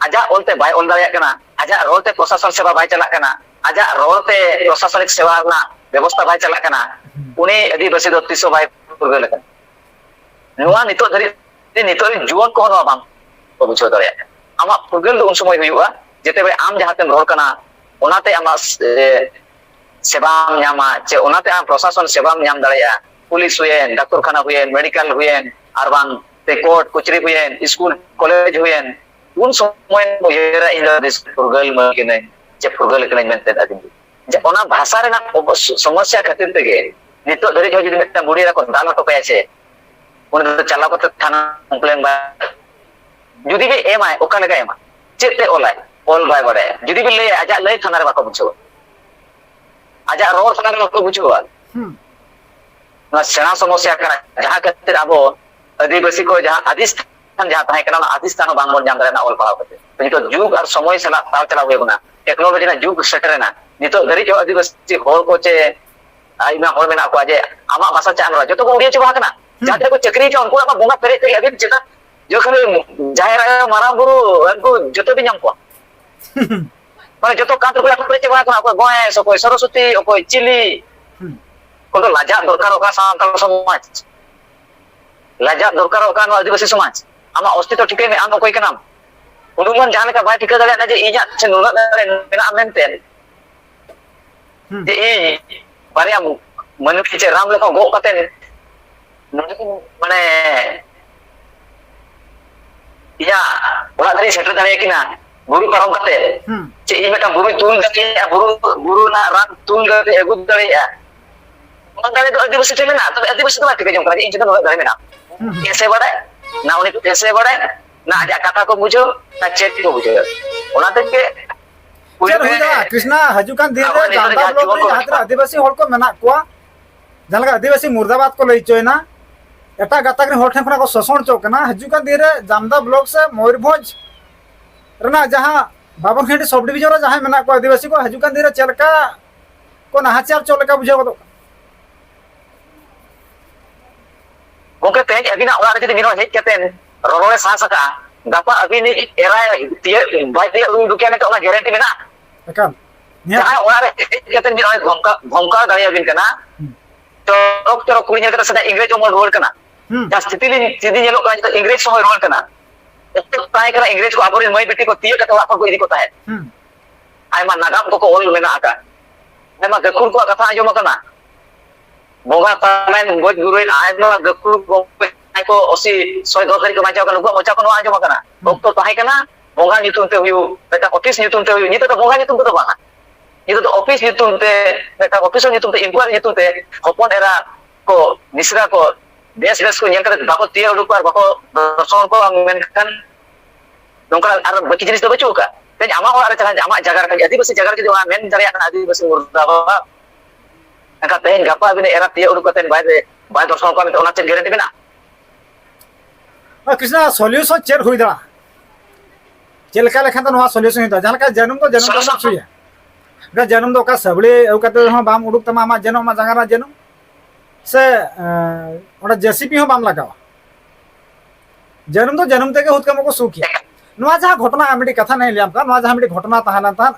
ᱟᱡᱟᱜ ᱚᱞ ᱛᱮ ᱵᱟᱭ ᱚᱞ ᱫᱟᱲᱮᱭᱟᱜ ᱠᱟᱱᱟ, ᱟᱡᱟᱜ ᱨᱚᱲ ᱛᱮ ᱯᱨᱚᱥᱟᱥᱚᱱ ᱥᱮᱵᱟ ᱵᱟᱭ ᱪᱟᱞᱟᱜ ᱠᱟᱱᱟ, ᱟᱡᱟᱜ ᱨᱚᱲ ᱛᱮ ᱯᱨᱚᱥᱟᱥᱚᱱᱤᱠ ᱥᱮᱵᱟ ᱨᱮᱱᱟᱜ ᱵᱮᱵᱚᱥᱛᱷᱟ ᱵᱟᱭ ᱪᱟᱞᱟᱜ ᱠᱟᱱᱟ, ᱦᱩᱸ᱾ ᱩᱱᱤ ᱟᱹᱫᱤᱵᱟᱹᱥᱤ ᱫᱚ ᱛᱤᱥ ᱦᱚᱸ ᱵᱟᱭ ᱯᱷᱩᱨᱜᱟᱹᱞ ᱟᱠᱟᱱᱟ᱾ ᱱᱚᱣᱟ ᱱᱤᱛᱚᱜ ᱫᱷᱟᱹᱨᱤᱡ, ᱱᱤᱛᱚᱜ ᱨᱮᱱ ᱡᱩᱣᱟᱹᱱ ᱠᱚᱦᱚᱸ ᱱᱚᱣᱟ ᱵᱟᱝ ᱠᱚ ᱵᱩᱡᱷᱟᱹᱣ ᱫᱟᱲᱮᱭᱟᱜ ᱠᱟᱱᱟ᱾ ᱟᱢᱟᱜ ᱯᱷᱩᱨᱜᱟᱹᱞ ᱫᱚ ᱩᱱ ᱥᱚᱢᱚᱭ ᱦᱩᱭᱩᱜᱼᱟ, ᱡᱮᱛᱮ ᱵᱮᱲᱟ ᱟᱢ ᱡᱟᱦᱟᱸ ᱛᱮᱢ ᱨᱚᱲ ᱠᱟᱱᱟ, ᱚᱱᱟᱛᱮ ᱟᱢᱟᱜ ᱥᱮ-, ᱥᱮᱵᱟᱢ ᱧᱟᱢᱟ, ᱪᱮ ᱚᱱᱟᱛᱮ ᱟᱢ ᱯᱨᱚᱥᱟᱥᱚᱱ ᱥᱮᱵᱟᱢ ᱧᱟᱢ ᱫᱟᱲᱮᱭᱟᱜᱼᱟ᱾ ᱯᱩᱞᱤᱥ ᱦᱩᱭᱮᱱ, ᱰᱟᱠᱛᱚᱨ ᱠᱷᱟᱱᱟ ᱦᱩᱭᱮᱱ, ᱢᱮᱰᱤᱠᱮᱞ ᱦᱩᱭᱮᱱ, ᱟᱨ ᱵᱟᱝ ᱛᱮ ᱠᱳᱨᱴ ᱠᱚᱪᱟᱹᱨᱤ ᱦᱩᱭᱮᱱ, ᱥᱠᱩᱞ ᱠᱚᱞᱮᱡᱽ ᱦᱩᱭᱮᱱ, ᱩᱱ ᱥᱚᱢᱚᱭ ᱩᱭᱦᱟᱹᱨᱟ, ᱤᱧ ᱫᱚ ᱫᱤᱥᱚᱢ ᱯᱷᱩᱨᱜᱟᱹᱞ ᱢᱟᱹᱱ ᱠᱟᱹᱱᱟᱹᱧ, ᱪᱮ ᱯᱷᱩᱨᱜᱟᱹᱞ ᱠᱟᱹᱱᱟᱹᱧ ᱢᱮᱱᱛᱮ ᱟᱹᱫᱤᱢ ᱡᱩᱜᱽ᱾ ᱡᱮ ᱚᱱᱟ ᱵᱷᱟᱥᱟ ᱨᱮᱱᱟᱜ ᱚᱵᱚᱥ-, ᱥᱚᱢᱚᱥᱥᱟ ᱠᱷᱟᱹᱛᱤᱨ ᱛᱮᱜᱮ ᱱᱤᱛᱚᱜ ᱫᱷᱟᱹᱨᱤᱡ ᱦᱚᱸ ᱡᱩᱫᱤ ᱢᱤᱫᱴᱟᱝ ᱵᱩᱲᱦᱤ ᱮᱨᱟ ᱠᱚ ᱫᱟᱞ ᱦᱚᱴᱚ ᱠᱟᱭᱟ ᱥᱮ, ᱩᱱᱤ ᱫᱚ ᱪᱟᱞᱟᱣ ᱠᱟᱛᱮ ᱛᱷᱟᱱᱟ ᱠᱚᱢᱯᱞᱮᱱ ᱵᱟᱭ, ᱡᱩᱫᱤ ᱜᱮ ᱮᱢᱟᱭ, ᱚᱠᱟ ᱞᱮᱠᱟᱭ ᱮᱢᱟ? ᱪᱮᱫ ᱛᱮ ᱚᱞᱟᱭ? ᱚᱞ ᱵᱟᱭ ᱵᱟᱲᱟᱭᱟ᱾ ᱡᱩᱫᱤ ᱵᱤᱱ ᱞᱟᱹᱭᱟ, ᱟᱡᱟᱜ ᱞᱟᱹᱭ ᱛᱷᱟᱱᱟ ᱨᱮ ᱵᱟᱠᱚ ᱵᱩᱡᱷᱟᱹᱣᱟ, ᱟᱡᱟᱜ ᱨᱚᱲ ᱛᱷᱟᱱᱟ ᱨᱮ ᱵᱟᱠᱚ ᱵᱩᱡᱷᱟᱹᱣᱟ᱾ ᱦᱩᱸ᱾ ᱱᱚᱣᱟ ᱥᱮᱬᱟ ᱥᱚᱢᱚᱥᱥᱟ ᱠᱟᱱᱟ, ᱡᱟᱦᱟᱸ ᱠᱷᱟᱹᱛᱤᱨ ᱟᱵᱚ ᱟᱹᱫᱤᱵᱟᱹᱥᱤ ᱠᱚ ᱡᱟᱦᱟᱸ ᱟᱹᱫᱤ ᱥᱛᱷᱟᱱ ᱡᱟᱦᱟᱸ ᱛᱟᱦᱮᱸ ᱠᱟᱱᱟ, ᱚᱱᱟ ᱟᱹᱫᱤ ᱥᱛᱷᱟᱱ ᱦᱚᱸ ᱵᱟᱝᱵᱚᱱ ᱧᱟᱢ ᱫᱟᱲᱮᱭᱟᱜᱼᱟ ᱚᱞ ᱯᱟᱲᱦᱟᱣ ᱠᱟᱛᱮ᱾ ᱱᱤᱛᱚᱜ ᱡᱩᱜᱽ ᱟᱨ ᱥᱚᱢᱚᱭ ᱥᱟᱞᱟᱜ ᱛᱟᱞ ᱪᱟᱞᱟᱣ ᱦᱩᱭ ᱟᱵᱚᱱᱟ, ᱴᱮᱠᱱᱳᱞᱚᱡᱤ ᱨᱮᱱᱟᱜ ᱡᱩᱜᱽ ᱥᱮᱴᱮᱨᱮᱱᱟ᱾ ᱱᱤᱛᱚᱜ ᱫᱷᱟᱹᱨᱤᱡ ᱦᱚᱸ ᱟᱹᱫᱤᱵᱟᱹᱥᱤ ᱦᱚᱲ ᱠᱚ ᱪᱮ ᱟᱭᱢᱟ ᱦᱚᱲ ᱢᱮᱱᱟᱜ ᱠᱚᱣᱟ ᱡᱮ ᱟᱢᱟᱜ ᱵᱷᱟᱥᱟ ᱪᱮᱫ ᱮᱢ ᱨᱚᱲᱟ, ᱡᱚᱛᱚ ᱠᱚ ᱩᱲᱤᱭᱟ ᱪᱟᱵᱟ ᱟᱠᱟᱱᱟ᱾ ᱦᱩᱸ᱾ ᱡᱟᱦᱟᱸ ᱛᱤᱱᱟᱹᱜ ᱠᱚ ᱪᱟᱹᱠᱨᱤ ᱪᱚ ᱩᱱᱠᱩ ᱚᱲᱟᱜ ᱢᱟ ᱵᱚᱸᱜᱟ ᱯᱮᱨᱮᱡ ᱯᱮᱨᱮᱡ ᱟᱹᱵᱤᱱ ᱪᱮᱫᱟᱜ ᱡᱚᱠᱷᱚᱱ ᱡᱟᱦᱮᱨ ᱟᱭᱳ, ᱢᱟᱨᱟᱝ ᱵᱩᱨᱩ, ᱩᱱᱠᱩ ᱡᱚᱛᱚ ᱵᱤᱱ ᱧᱟᱢ ᱠᱚᱣᱟ᱾ ᱢᱟᱱᱮ ᱡᱚᱛᱚ ᱠᱟᱸᱛ ᱨᱮᱠᱚ ᱯᱮᱨᱮᱡ ᱪᱟᱵᱟ ᱟᱠᱟᱱᱟ, ᱚᱠᱚᱭ ᱜᱚᱬᱮᱥ, ᱚᱠᱚᱭ ᱥᱚᱨᱚᱥᱚᱛᱤ, ᱚᱠᱚᱭ ᱪᱤᱞᱤ᱾ ᱦᱩᱸ᱾ ᱚᱠᱚᱭ ᱫᱚ ᱞᱟᱡᱟᱜ ᱫᱚᱨᱠᱟᱨᱚᱜ ᱠᱟᱱᱟ ᱥᱟᱱᱛᱟᱲ ᱥᱚᱢᱟᱡᱽ᱾ ᱞᱟᱡᱟᱜ ᱫᱚᱨᱠᱟᱨᱚᱜ ᱠᱟᱱᱟ ᱱᱚᱣᱟ ᱟᱹᱫᱤᱵᱟᱹᱥᱤ ᱥᱚᱢᱟᱡᱽ᱾ ᱟᱢᱟᱜ ᱚᱥᱛᱤᱛᱚ ᱴᱷᱤᱠᱟᱹᱭ ᱢᱮ, ᱟᱢ ᱚᱠᱚᱭ ᱠᱟᱱᱟᱢ? ᱩᱱᱩᱢᱟᱱ ᱡᱟᱦᱟᱸ ᱞᱮᱠᱟ ᱵᱟᱭ ᱴᱷᱤᱠᱟᱹ ᱫᱟᱲᱮᱭᱟᱜ ᱠᱟᱱᱟ ᱡᱮ ᱤᱧᱟᱹᱜ ᱪᱮ ᱱᱩᱱᱟᱹᱜ ᱫᱟᱲᱮ ᱢᱮᱱᱟᱜᱼᱟ ᱢᱮᱱᱛᱮ᱾ ᱦᱩᱸ᱾ ᱡᱮ ᱤᱧ ᱵᱟᱨᱭᱟ ᱢᱟᱹᱱᱢᱤ ᱪᱮ ᱨᱟᱱ ᱞᱮᱠᱟ ᱜᱚᱜ ᱠᱟᱛᱮ ᱱᱚᱰᱮ ᱠᱷᱚᱱ ᱢᱟᱱᱮ ᱤᱧᱟᱹᱜ ᱚᱲᱟᱜ ᱫᱷᱟᱹᱨᱤᱡ ᱥᱮᱴᱮᱨ ᱫᱟᱲᱮᱭᱟᱠᱤᱱᱟ ᱵᱩᱨᱩ ᱯᱟᱨᱚᱢ ᱠᱟᱛᱮ᱾ ᱦᱩᱸ᱾ ᱪᱮ ᱤᱧ ᱢᱤᱫᱴᱟᱝ ᱵᱩᱨᱩᱧ ᱛᱩᱞ ᱫᱟᱲᱮᱭᱟᱜᱼᱟ, ᱵᱩᱨᱩ, ᱵᱩᱨᱩ ᱨᱮᱱᱟᱜ ᱨᱟᱱ ᱛᱩᱞ ᱠᱟᱛᱮ ᱟᱹᱜᱩ ᱫᱟᱲᱮᱭᱟᱜᱼᱟ᱾ ᱚᱱᱟ ᱫᱟᱲᱮ ᱫᱚ ᱟᱹᱫᱤᱵᱟᱹᱥᱤ ᱴᱷᱮᱱ ᱢᱮᱱᱟᱜᱼᱟ᱾ ᱛᱚᱵᱮ ᱟᱹᱫᱤᱵᱟᱹᱥᱤ ᱫᱚ ᱵᱟᱭ ᱴᱷᱤᱠᱟᱹ ᱡᱚᱝ ᱠᱟᱱᱟ ᱡᱮ ᱤᱧ ᱴᱷᱮᱱ ᱫᱚ ᱱᱩᱱᱟᱹᱜ ᱫᱟᱲᱮ ᱢᱮᱱᱟᱜᱼᱟ᱾ ᱦᱩᱸ, ᱦᱩᱸ᱾ ᱮᱥᱮ ᱵᱟᱲᱟᱭ, ᱱᱟ ᱩᱱᱤ ᱮᱥᱮ ᱵᱟᱲᱟᱭ, ᱱᱟ ᱟᱡᱟᱜ ᱠᱟᱛᱷᱟ ᱠᱚ ᱵᱩᱡᱷᱟᱹᱣ, ᱱᱟ ᱪᱮᱫ ᱠᱚ ᱵᱩᱡᱷᱟᱹᱣ᱾ ᱚᱱᱟ ᱛᱮᱜᱮ ᱪᱮᱫ ᱯᱩᱭᱞᱩ ᱦᱩᱭ ᱨᱮ ᱫᱟᱲᱮᱭᱟᱜᱼᱟ ᱠᱨᱤᱥᱱᱟ, ᱦᱤᱡᱩᱜ ᱠᱟᱱ ᱫᱤᱱ ᱨᱮ ᱟᱵᱚ ᱱᱤᱛᱚᱜ ᱡᱟᱢᱛᱟ ᱡᱟᱦᱟᱸ ᱵᱞᱚᱠ ᱡᱩᱣᱟᱹᱱ ᱨᱮ ᱠᱚ ᱡᱟᱦᱟᱸ ᱢᱮᱱᱟᱜ ᱛᱤᱱᱟᱹᱜ ᱠᱚᱣᱟ᱾ ᱟᱹᱫᱤᱵᱟᱹᱥᱤ ᱦᱚᱲ ᱠᱚ ᱢᱮᱱᱟᱜ ᱠᱚᱣᱟ, ᱡᱟᱦᱟᱸ ᱞᱮᱠᱟ ᱟᱹᱫᱤᱵᱟᱹᱥᱤ ᱢᱩᱨᱫᱟᱵᱟᱫᱽ ᱠᱚ ᱞᱟᱹᱭ ᱦᱚᱪᱚᱭᱮᱱᱟ, ᱮᱴᱟᱜ ᱜᱟᱛᱟᱠ ᱨᱮᱱ ᱦᱚᱲ ᱴᱷᱮᱱ ᱠᱷᱚᱱᱟᱜ ᱠᱚ ᱥᱳᱥᱚᱱ ᱦᱚᱪᱚᱜ ᱠᱟᱱᱟ, ᱦᱤᱡᱩᱜ ᱠᱟᱱ ᱫᱤᱱ ᱨᱮ ᱡᱟᱢᱫᱟ ᱵᱞᱚᱠ ᱥᱮ ᱢᱚᱭᱩᱨᱵᱷᱚᱸᱡᱽ ᱨᱮᱱᱟᱜ ᱡᱟᱦᱟᱸ ᱵᱟᱵᱚᱨᱠᱷᱮᱸᱰᱤ ᱥᱚᱵ ᱰᱤᱵᱤᱡᱚᱱ ᱨᱮ ᱡᱟᱦᱟᱸᱭ ᱢᱮᱱᱟᱜ ᱠᱚᱣᱟ ᱟᱹᱫᱤᱵᱟᱹᱥᱤ ᱠᱚ, ᱦᱤᱡᱩᱜ ᱠᱟᱱ ᱫᱤᱱ ᱨᱮ ᱪᱮᱫ ᱞᱮᱠᱟ ᱠᱚ ᱱᱟᱦᱟᱪᱟᱨ ᱦᱚᱪᱚ ᱞᱮᱠᱟ ᱵᱩᱡᱷᱟᱹᱣ ᱜᱚᱫᱚᱜ ᱠᱟᱱᱟ? ᱜᱚᱝᱠᱮ, ᱛᱮᱦᱮᱧ ᱟᱹᱵᱤᱱᱟᱜ ᱚᱲᱟᱜ ᱨᱮ ᱡᱩᱫᱤ ᱢᱤᱫ ᱦᱚᱲ ᱦᱮᱡ ᱠᱟᱛᱮ ᱨᱚᱲ ᱮ ᱥᱟᱦ ᱥᱟᱠᱟᱜᱼᱟ, ᱜᱟᱯᱟ ᱟᱹᱵᱤᱱᱤᱡ ᱮᱨᱟᱭ ᱛᱤᱭᱟᱹᱜ, ᱵᱟᱭ ᱛᱤᱭᱟᱹᱜ ᱩᱰᱩᱠᱮᱭᱟ ᱢᱮᱱᱛᱮ ᱚᱱᱟ ᱜᱮᱨᱮᱱᱴᱤ ᱢᱮᱱᱟᱜᱼᱟ? ᱮᱠᱟᱞ᱾ ᱱᱤᱦᱟᱹᱛ᱾ ᱡᱟᱦᱟᱸᱭ ᱚᱲᱟᱜ ᱨᱮ ᱦᱮᱡ ᱠᱟᱛᱮ ᱢᱤᱫ ᱦᱚᱲ ᱫᱷᱚᱢᱠᱟ-, ᱫᱷᱚᱢᱠᱟᱣ ᱫᱟᱲᱮᱭᱟᱵᱤᱱ ᱠᱟᱱᱟ, ᱦᱩᱸ᱾ ᱪᱚᱨᱚᱠ ᱪᱚᱨᱚᱠ ᱠᱩᱲᱤ ᱧᱮᱞ ᱠᱟᱛᱮ ᱥᱮᱫᱟᱭ ᱤᱝᱨᱮᱡᱽ ᱚᱢᱚᱞ ᱨᱩᱣᱟᱹᱲ ᱠᱟᱱᱟ᱾ ᱦᱩᱸ᱾ ᱡᱟᱦᱟᱸ ᱥᱛᱷᱤᱛᱤ ᱞᱤᱧ, ᱥᱛᱷᱤᱛᱤ ᱧᱮᱞᱚᱜ ᱠᱟᱱᱟ, ᱱᱤᱛᱚᱜ ᱤᱝᱨᱮᱡᱽ ᱥᱚᱢᱚᱭ ᱨᱩᱣᱟᱹᱲ ᱠᱟᱱᱟ᱾ ᱚᱠᱛᱚ ᱛᱟᱦᱮᱸ ᱠᱟᱱᱟ, ᱤᱝᱨᱮᱡᱽ ᱠᱚ ᱟᱵᱚᱨᱮᱱ ᱢᱟᱹᱭ ᱵᱤᱴᱤ ᱠᱚ ᱛᱤᱭᱟᱹᱜ ᱠᱟᱛᱮ ᱚᱲᱟᱜ ᱠᱷᱚᱱ ᱠᱚ ᱤᱫᱤ ᱠᱚ ᱛᱟᱦᱮᱸᱫ᱾ ᱦᱩᱸ᱾ ᱟᱭᱢᱟ ᱱᱟᱜᱟᱢ ᱠᱚᱠᱚ ᱚᱞ ᱢᱮᱱᱟᱜ ᱟᱠᱟᱫ᱾ ᱟᱭᱢᱟ ᱜᱟᱹᱠᱷᱩᱲ ᱠᱚᱣᱟᱜ ᱠᱟᱛᱷᱟ ᱟᱸᱡᱚᱢ ᱟᱠᱟᱱᱟ᱾ ᱵᱚᱸᱜᱟ ᱛᱟᱞᱟᱭᱮᱱ, ᱜᱚᱡ ᱜᱩᱨᱩᱭᱮᱱ ᱟᱭᱢᱟ ᱜᱟᱹᱠᱷᱩᱲ ᱜᱚᱢᱠᱮ ᱡᱟᱦᱟᱸᱭ ᱠᱚ ᱚᱥᱤ, ᱥᱚᱭ ᱫᱚᱥ ᱫᱷᱟᱹᱨᱤᱡ ᱠᱚ ᱵᱟᱧᱪᱟᱣ ᱠᱟᱱᱟ, ᱩᱱᱠᱩᱣᱟᱜ ᱢᱚᱪᱟ ᱠᱷᱚᱱ ᱱᱚᱣᱟ ᱟᱸᱡᱚᱢ ᱟᱠᱟᱱᱟ, ᱦᱩᱸ᱾ ᱚᱠᱛᱚ ᱛᱟᱦᱮᱸ ᱠᱟᱱᱟ ᱵᱚᱸᱜᱟ ᱧᱩᱛᱩᱢ ᱛᱮ ᱦᱩᱭᱩᱜ, ᱢᱤᱫᱴᱟᱝ ᱚᱯᱷᱤᱥ ᱧᱩᱛᱩᱢ ᱛᱮ ᱦᱩᱭᱩᱜ, ᱱᱤᱛᱚᱜ ᱫᱚ ᱵᱚᱸᱜᱟ ᱧᱩᱛᱩᱢ ᱛᱮᱫᱚ ᱵᱟᱝᱟ, ᱱᱤᱛᱚᱜ ᱫᱚ ᱚᱯᱷᱤᱥ ᱧᱩᱛᱩᱢ ᱛᱮ, ᱢᱤᱫᱴᱟᱝ ᱚᱯᱷᱤᱥᱚᱨ ᱧᱩᱛᱩᱢ ᱛᱮ, ᱤᱱᱠᱩᱣᱟᱨᱤ ᱧᱩᱛᱩᱢ ᱛᱮ ᱦᱚᱯᱚᱱ ᱮᱨᱟ ᱠᱚ, ᱢᱤᱥᱨᱟ ᱠᱚ ᱵᱮᱥ ᱵᱮᱥ ᱠᱚ ᱧᱮᱞ ᱠᱟᱛᱮ ᱵᱟᱠᱚ ᱛᱤᱭᱟᱹᱜ ᱩᱰᱩᱠ ᱠᱚᱣᱟ ᱟᱨ ᱵᱟᱠᱚ ᱫᱚᱨᱥᱚᱱ ᱠᱚᱣᱟ, ᱢᱮᱱᱠᱷᱟᱱ ᱱᱚᱝᱠᱟ ᱟᱨ ᱵᱟᱹᱠᱤ ᱡᱤᱱᱤᱥ ᱫᱚ ᱵᱟᱹᱪᱩᱜ ᱟᱠᱟᱫ᱾ ᱛᱮᱦᱮᱧ ᱟᱢᱟᱜ ᱚᱲᱟᱜ ᱨᱮ ᱪᱟᱞᱟᱜ, ᱟᱢᱟᱜ ᱡᱟᱭᱜᱟ ᱨᱮ ᱟᱹᱫᱤᱵᱟᱹᱥᱤ ᱡᱟᱭᱜᱟ ᱨᱮ ᱡᱩᱫᱤ ᱚᱱᱟ ᱢᱮᱱ ᱫᱟᱲᱮᱭᱟᱜ ᱠᱟᱱᱟ ᱟᱹᱫᱤᱵᱟᱹᱥᱤ ᱢᱩᱨᱫᱟᱵᱟᱫ, ᱮᱱᱠᱷᱟᱱ ᱛᱮᱦᱮᱧ ᱜᱟᱯᱟ ᱟᱹᱵᱤᱱ ᱮᱨᱟ ᱛᱤᱭᱟᱹᱜ ᱩᱰᱩᱠ ᱠᱟᱛᱮ ᱵᱟᱭ, ᱵᱟᱭ ᱫᱚᱨᱥᱚᱱ ᱠᱚᱣᱟ ᱢᱮᱱᱛᱮ ᱚᱱᱟ ᱪᱮᱫ ᱜᱮᱨᱮᱱᱴᱤ ᱢᱮᱱᱟᱜᱼᱟ? ᱟᱨ ᱠᱨᱤᱥᱱᱟ, ᱥᱚᱞᱤᱭᱩᱥᱚᱱ ᱪᱮᱫ ᱦᱩᱭ ᱫᱟᱲᱮᱭᱟᱜᱼᱟ? ᱪᱮᱫ ᱞᱮᱠᱟ ᱞᱮᱠᱷᱟᱱ ᱫᱚ ᱱᱚᱣᱟ ᱥᱚᱞᱤᱭᱩᱥᱚᱱ ᱦᱩᱭ ᱫᱟᱲᱮᱭᱟᱜᱼᱟ? ᱡᱟᱦᱟᱸ ᱞᱮᱠᱟ ᱡᱟᱹᱱᱩᱢ ᱫᱚ ᱡᱟᱹᱱᱩᱢ ᱫᱚ ᱥᱚᱞᱤᱭᱩᱥᱚᱱ ᱥᱩᱭᱟ᱾ ᱚᱱᱠᱟ ᱡᱟᱹᱱᱩᱢ ᱫᱚ ᱚᱠᱟ ᱥᱟᱹᱵᱲᱤ ᱟᱹᱜᱩ ᱠᱟᱛᱮ ᱦᱚᱸ ᱵᱟᱢ ᱩᱰᱩᱠ ᱛᱟᱢᱟ ᱟᱢᱟᱜ ᱡᱟᱹᱱᱩᱢ, ᱟᱢᱟᱜ ᱡᱟᱸᱜᱟ ᱨᱮᱱᱟᱜ ᱡᱟᱹᱱᱩᱢ, ᱥᱮ ᱚᱸᱰᱮ ᱡᱮᱥᱤᱯᱤ ᱦᱚᱸ ᱵᱟᱢ ᱞᱟᱜᱟᱣᱟ᱾ ᱡᱟᱹᱱᱩᱢ ᱫᱚ ᱡᱟᱹᱱᱩᱢ ᱛᱮᱜᱮ ᱦᱩᱫ ᱠᱟᱢᱟ ᱠᱚ ᱥᱩᱠ ᱜᱮᱭᱟ᱾ ᱱᱚᱣᱟ ᱡᱟᱦᱟᱸ ᱜᱷᱚᱴᱚᱱᱟ ᱟᱨ ᱢᱤᱫᱴᱤᱡ ᱠᱟᱛᱷᱟ ᱱᱟᱜ ᱤᱧ ᱞᱟᱹᱭᱟᱢ ᱠᱟᱱᱟ, ᱱᱚᱣᱟ ᱡᱟᱦᱟᱸ ᱢᱤᱫᱴᱤᱡ ᱜᱷᱚᱴᱚᱱᱟ ᱛᱟᱦᱮᱸ ᱞᱮᱱ ᱛᱟᱦᱮᱸᱫ,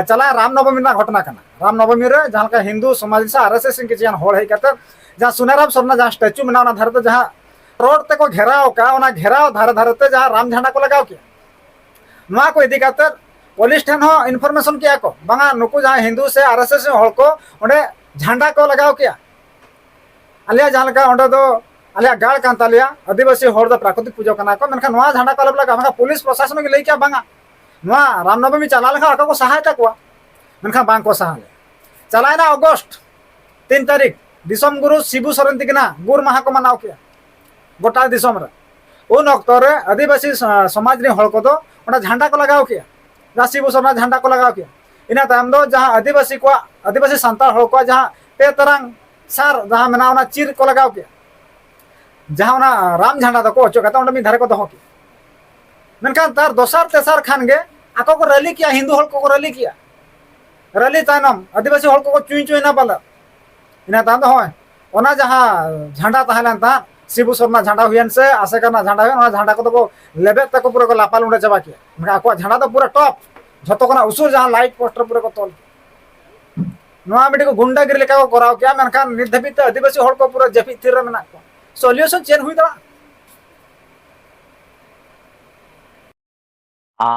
ᱪᱟᱞᱟᱣ ᱨᱟᱢ ᱱᱚᱵᱚᱢᱤ ᱨᱮᱱᱟᱜ ᱜᱷᱚᱴᱚᱱᱟ ᱠᱟᱱᱟ᱾ ᱨᱟᱢ ᱱᱚᱵᱚᱢᱤ ᱨᱮ ᱡᱟᱦᱟᱸ ᱞᱮᱠᱟ ᱦᱤᱱᱫᱩ ᱥᱚᱢᱟᱡᱽ ᱥᱮ ᱟᱨ ᱮᱥ ᱮᱥ ᱨᱮᱱ ᱠᱤᱪᱷᱩ ᱜᱟᱱ ᱦᱚᱲ ᱦᱮᱡ ᱠᱟᱛᱮ ᱡᱟᱦᱟᱸ ᱥᱩᱱᱟᱨᱟᱢ ᱥᱚᱨᱱᱟ ᱡᱟᱦᱟᱸ ᱥᱴᱮᱪᱩ ᱢᱮᱱᱟᱜᱼᱟ, ᱚᱱᱟ ᱫᱷᱟᱨᱮ ᱛᱮ ᱡᱟᱦᱟᱸ ᱨᱚᱰ ᱛᱮᱠᱚ ᱜᱷᱮᱨᱟᱣ ᱠᱟᱜᱼᱟ, ᱚᱱᱟ ᱜᱷᱮᱨᱟᱣ ᱫᱷᱟᱨᱮ ᱫᱷᱟᱨᱮ ᱛᱮ ᱡᱟᱦᱟᱸ ᱨᱟᱢ ᱡᱷᱟᱱᱰᱟ ᱠᱚ ᱞᱟᱜᱟᱣ ᱠᱮᱜᱼᱟ᱾ ᱱᱚᱣᱟ ᱠᱚ ᱤᱫᱤ ᱠᱟᱛᱮ ᱯᱩᱞᱤᱥ ᱴᱷᱮᱱ ᱦᱚᱸ ᱤᱱᱯᱷᱚᱨᱢᱮᱥᱚᱱ ᱠᱮᱜᱼᱟ ᱠᱚ, ᱵᱟᱝᱟ ᱱᱩᱠᱩ ᱡᱟᱦᱟᱸ ᱦᱤᱱᱫᱩ ᱥᱮ ᱟᱨ ᱮᱥ ᱮᱥ ᱨᱮᱱ ᱦᱚᱲ ᱠᱚ ᱚᱸᱰᱮ ᱡᱷᱟᱱᱰᱟ ᱠᱚ ᱞᱟᱜᱟᱣ ᱠᱮᱜᱼᱟ᱾ ᱟᱞᱮᱭᱟᱜ ᱡᱟᱦᱟᱸ ᱞᱮᱠᱟ ᱚᱸᱰᱮ ᱫᱚ ᱟᱞᱮᱭᱟᱜ ᱜᱟᱲ ᱠᱟᱱ ᱛᱟᱞᱮᱭᱟ, ᱟᱹᱫᱤᱵᱟᱹᱥᱤ ᱦᱚᱲ ᱫᱚ ᱯᱨᱟᱠᱨᱤᱛᱤᱠ ᱯᱩᱡᱟᱹ ᱠᱟᱱᱟ ᱠᱚ, ᱢᱮᱱᱠᱷᱟᱱ ᱱᱚᱣᱟ ᱡᱷᱟᱱᱰᱟ ᱠᱚ ᱟᱞᱚᱯᱮ ᱞᱟᱜᱟᱣᱟ᱾ ᱢᱮᱱᱠᱷᱟᱱ ᱯᱩᱞᱤᱥ ᱯᱨᱚᱥᱟᱥᱚᱱ ᱜᱮ ᱞᱟᱹᱭ ᱠᱮᱜᱼᱟ, ᱵᱟᱝᱟ, ᱱᱚᱣᱟ ᱨᱟᱢᱱᱚᱵᱚᱢᱤ ᱪᱟᱞᱟᱣ ᱞᱮᱠᱷᱟᱱ ᱟᱠᱚ ᱠᱚ ᱥᱟᱦᱟᱭ ᱛᱟᱠᱚᱣᱟ, ᱢᱮᱱᱠᱷᱟᱱ ᱵᱟᱝ ᱠᱚ ᱥᱟᱦᱟ ᱞᱮᱜᱼᱟ᱾ ᱪᱟᱞᱟᱣᱮᱱᱟ ᱚᱜᱚᱥᱴ ᱛᱤᱱ ᱛᱟᱹᱨᱤᱠᱷ, ᱫᱤᱥᱚᱢ ᱜᱩᱨᱩ ᱥᱤᱵᱩ ᱥᱚᱨᱮᱱ ᱛᱤᱠᱤᱱᱟᱜ ᱜᱩᱨ ᱢᱟᱦᱟ ᱠᱚ ᱢᱟᱱᱟᱣ ᱠᱮᱜᱼᱟ ᱜᱚᱴᱟ ᱫᱤᱥᱚᱢ ᱨᱮ᱾ ᱩᱱ ᱚᱠᱛᱚ ᱨᱮ ᱟᱹᱫᱤᱵᱟᱹᱥᱤ ᱥᱚ-, ᱥᱚᱢᱟᱡᱽ ᱨᱮᱱ ᱦᱚᱲ ᱠᱚᱫᱚ ᱚᱱᱟ ᱡᱷᱟᱱᱰᱟ ᱠᱚ ᱞᱟᱜᱟᱣ ᱠᱮᱜᱼᱟ, ᱡᱟᱦᱟᱸ ᱥᱤᱵᱩ ᱥᱚᱨᱱᱟ ᱡᱷᱟᱱᱰᱟ ᱠᱚ ᱞᱟᱜᱟᱣ ᱠᱮᱜᱼᱟ᱾ ᱤᱱᱟᱹ ᱛᱟᱭᱚᱢ ᱫᱚ ᱡᱟᱦᱟᱸ ᱟᱹᱫᱤᱵᱟᱹᱥᱤ ᱠᱚᱣᱟᱜ, ᱟᱹᱫᱤᱵᱟᱹᱥᱤ ᱥᱟᱱᱛᱟᱲ ᱦᱚᱲ ᱠᱚᱣᱟᱜ ᱡᱟᱦᱟᱸ ᱯᱮ ᱛᱟᱨᱟᱝ ᱥᱟᱨ ᱡᱟᱦᱟᱸ ᱢᱮᱱᱟᱜᱼᱟ, ᱚᱱᱟ ᱪᱤᱨ ᱠᱚ ᱞᱟᱜᱟᱣ ᱠᱮᱜᱼᱟ᱾ ᱡᱟᱦᱟᱸ ᱚᱱᱟ ᱨᱟᱢ ᱡᱷᱟᱱᱰᱟ ᱫᱚᱠᱚ ᱚᱪᱚᱜ ᱠᱟᱛᱮ ᱚᱸᱰᱮ ᱢᱤᱫ ᱫᱷᱟᱨᱮ ᱠᱚ ᱫᱚᱦᱚ ᱠᱮᱜᱼᱟ᱾ ᱢᱮᱱᱠᱷᱟᱱ ᱛᱟᱨ ᱫᱚᱥᱟᱨ ᱛᱮᱥᱟᱨ ᱠᱷᱟᱱ ᱜᱮ ᱟᱠᱚ ᱠᱚ ᱨᱮᱞᱤ ᱠᱮᱜᱼᱟ, ᱦᱤᱱᱫᱩ ᱦᱚᱲ ᱠᱚᱠᱚ ᱨᱮᱞᱤ ᱠᱮᱜᱼᱟ᱾ ᱨᱮᱞᱤ ᱛᱟᱭᱱᱚᱢ ᱟᱹᱫᱤᱵᱟᱹᱥᱤ ᱦᱚᱲ ᱠᱚᱠᱚ ᱪᱩᱭ ᱪᱩᱭ ᱮᱱᱟ ᱯᱟᱞᱮ᱾ ᱤᱱᱟᱹ ᱛᱟᱭᱚᱢ ᱫᱚ ᱦᱚᱸᱜᱼᱚᱭ ᱚᱱᱟ ᱡᱟᱦᱟᱸ ᱡᱷᱟᱱᱰᱟ ᱛᱟᱦᱮᱸ ᱞᱮᱱ ᱛᱟᱦᱮᱸᱫ, ᱥᱤᱵᱩ ᱥᱚᱨᱱᱟ ᱡᱷᱟᱱᱰᱟ ᱦᱩᱭᱮᱱ ᱥᱮ ᱟᱥᱮᱠᱟ ᱨᱮᱱᱟᱜ ᱡᱷᱟᱱᱰᱟ ᱦᱩᱭᱮᱱ, ᱚᱱᱟ ᱡᱷᱟᱱᱰᱟ ᱠᱚᱫᱚ ᱠᱚ ᱞᱮᱵᱮᱫ ᱛᱮᱠᱚ ᱯᱩᱨᱟᱹ ᱠᱚ ᱞᱟᱯᱟ ᱞᱩᱸᱰᱟᱹ ᱪᱟᱵᱟ ᱠᱮᱜᱼᱟ᱾ ᱢᱮᱱᱠᱷᱟᱱ ᱟᱠᱚᱣᱟᱜ ᱡᱷᱟᱱᱰᱟ ᱫᱚ ᱯᱩᱨᱟᱹ ᱴᱚᱯ, ᱡᱷᱚᱛᱚ ᱠᱷᱚᱱᱟᱜ ᱩᱥᱩᱞ ᱡᱟᱦᱟᱸ ᱞᱟᱭᱤᱴ ᱯᱳᱥᱴ ᱨᱮ ᱯᱩᱨᱟᱹ ᱠᱚ ᱛᱚᱞ ᱠᱮᱜᱼᱟ᱾ ᱱᱚᱣᱟ ᱢᱤᱫᱴᱤᱡ ᱠᱚ ᱜᱩᱱᱰᱟᱜᱤᱨᱤ ᱞᱮᱠᱟ ᱠᱚ ᱠᱚᱨᱟᱣ ᱠᱮᱜᱼᱟ, ᱢᱮᱱᱠᱷᱟᱱ ᱱᱤᱛ ᱫᱷᱟᱹᱵᱤᱡ ᱛᱮ ᱟᱹᱫᱤᱵᱟᱹᱥᱤ ᱦᱚᱲ ᱠᱚ ᱯᱩᱨᱟᱹ ᱡᱟᱹᱯᱤᱫ ᱛᱷᱤᱨ ᱨᱮ ᱢᱮᱱᱟᱜ ᱠᱚᱣᱟ᱾ ᱥᱚᱞᱤᱭᱩᱥᱚᱱ ᱪᱮᱫ ᱦᱩᱭ ᱫᱟᱲᱮᱭᱟᱜᱼᱟ? ᱟ,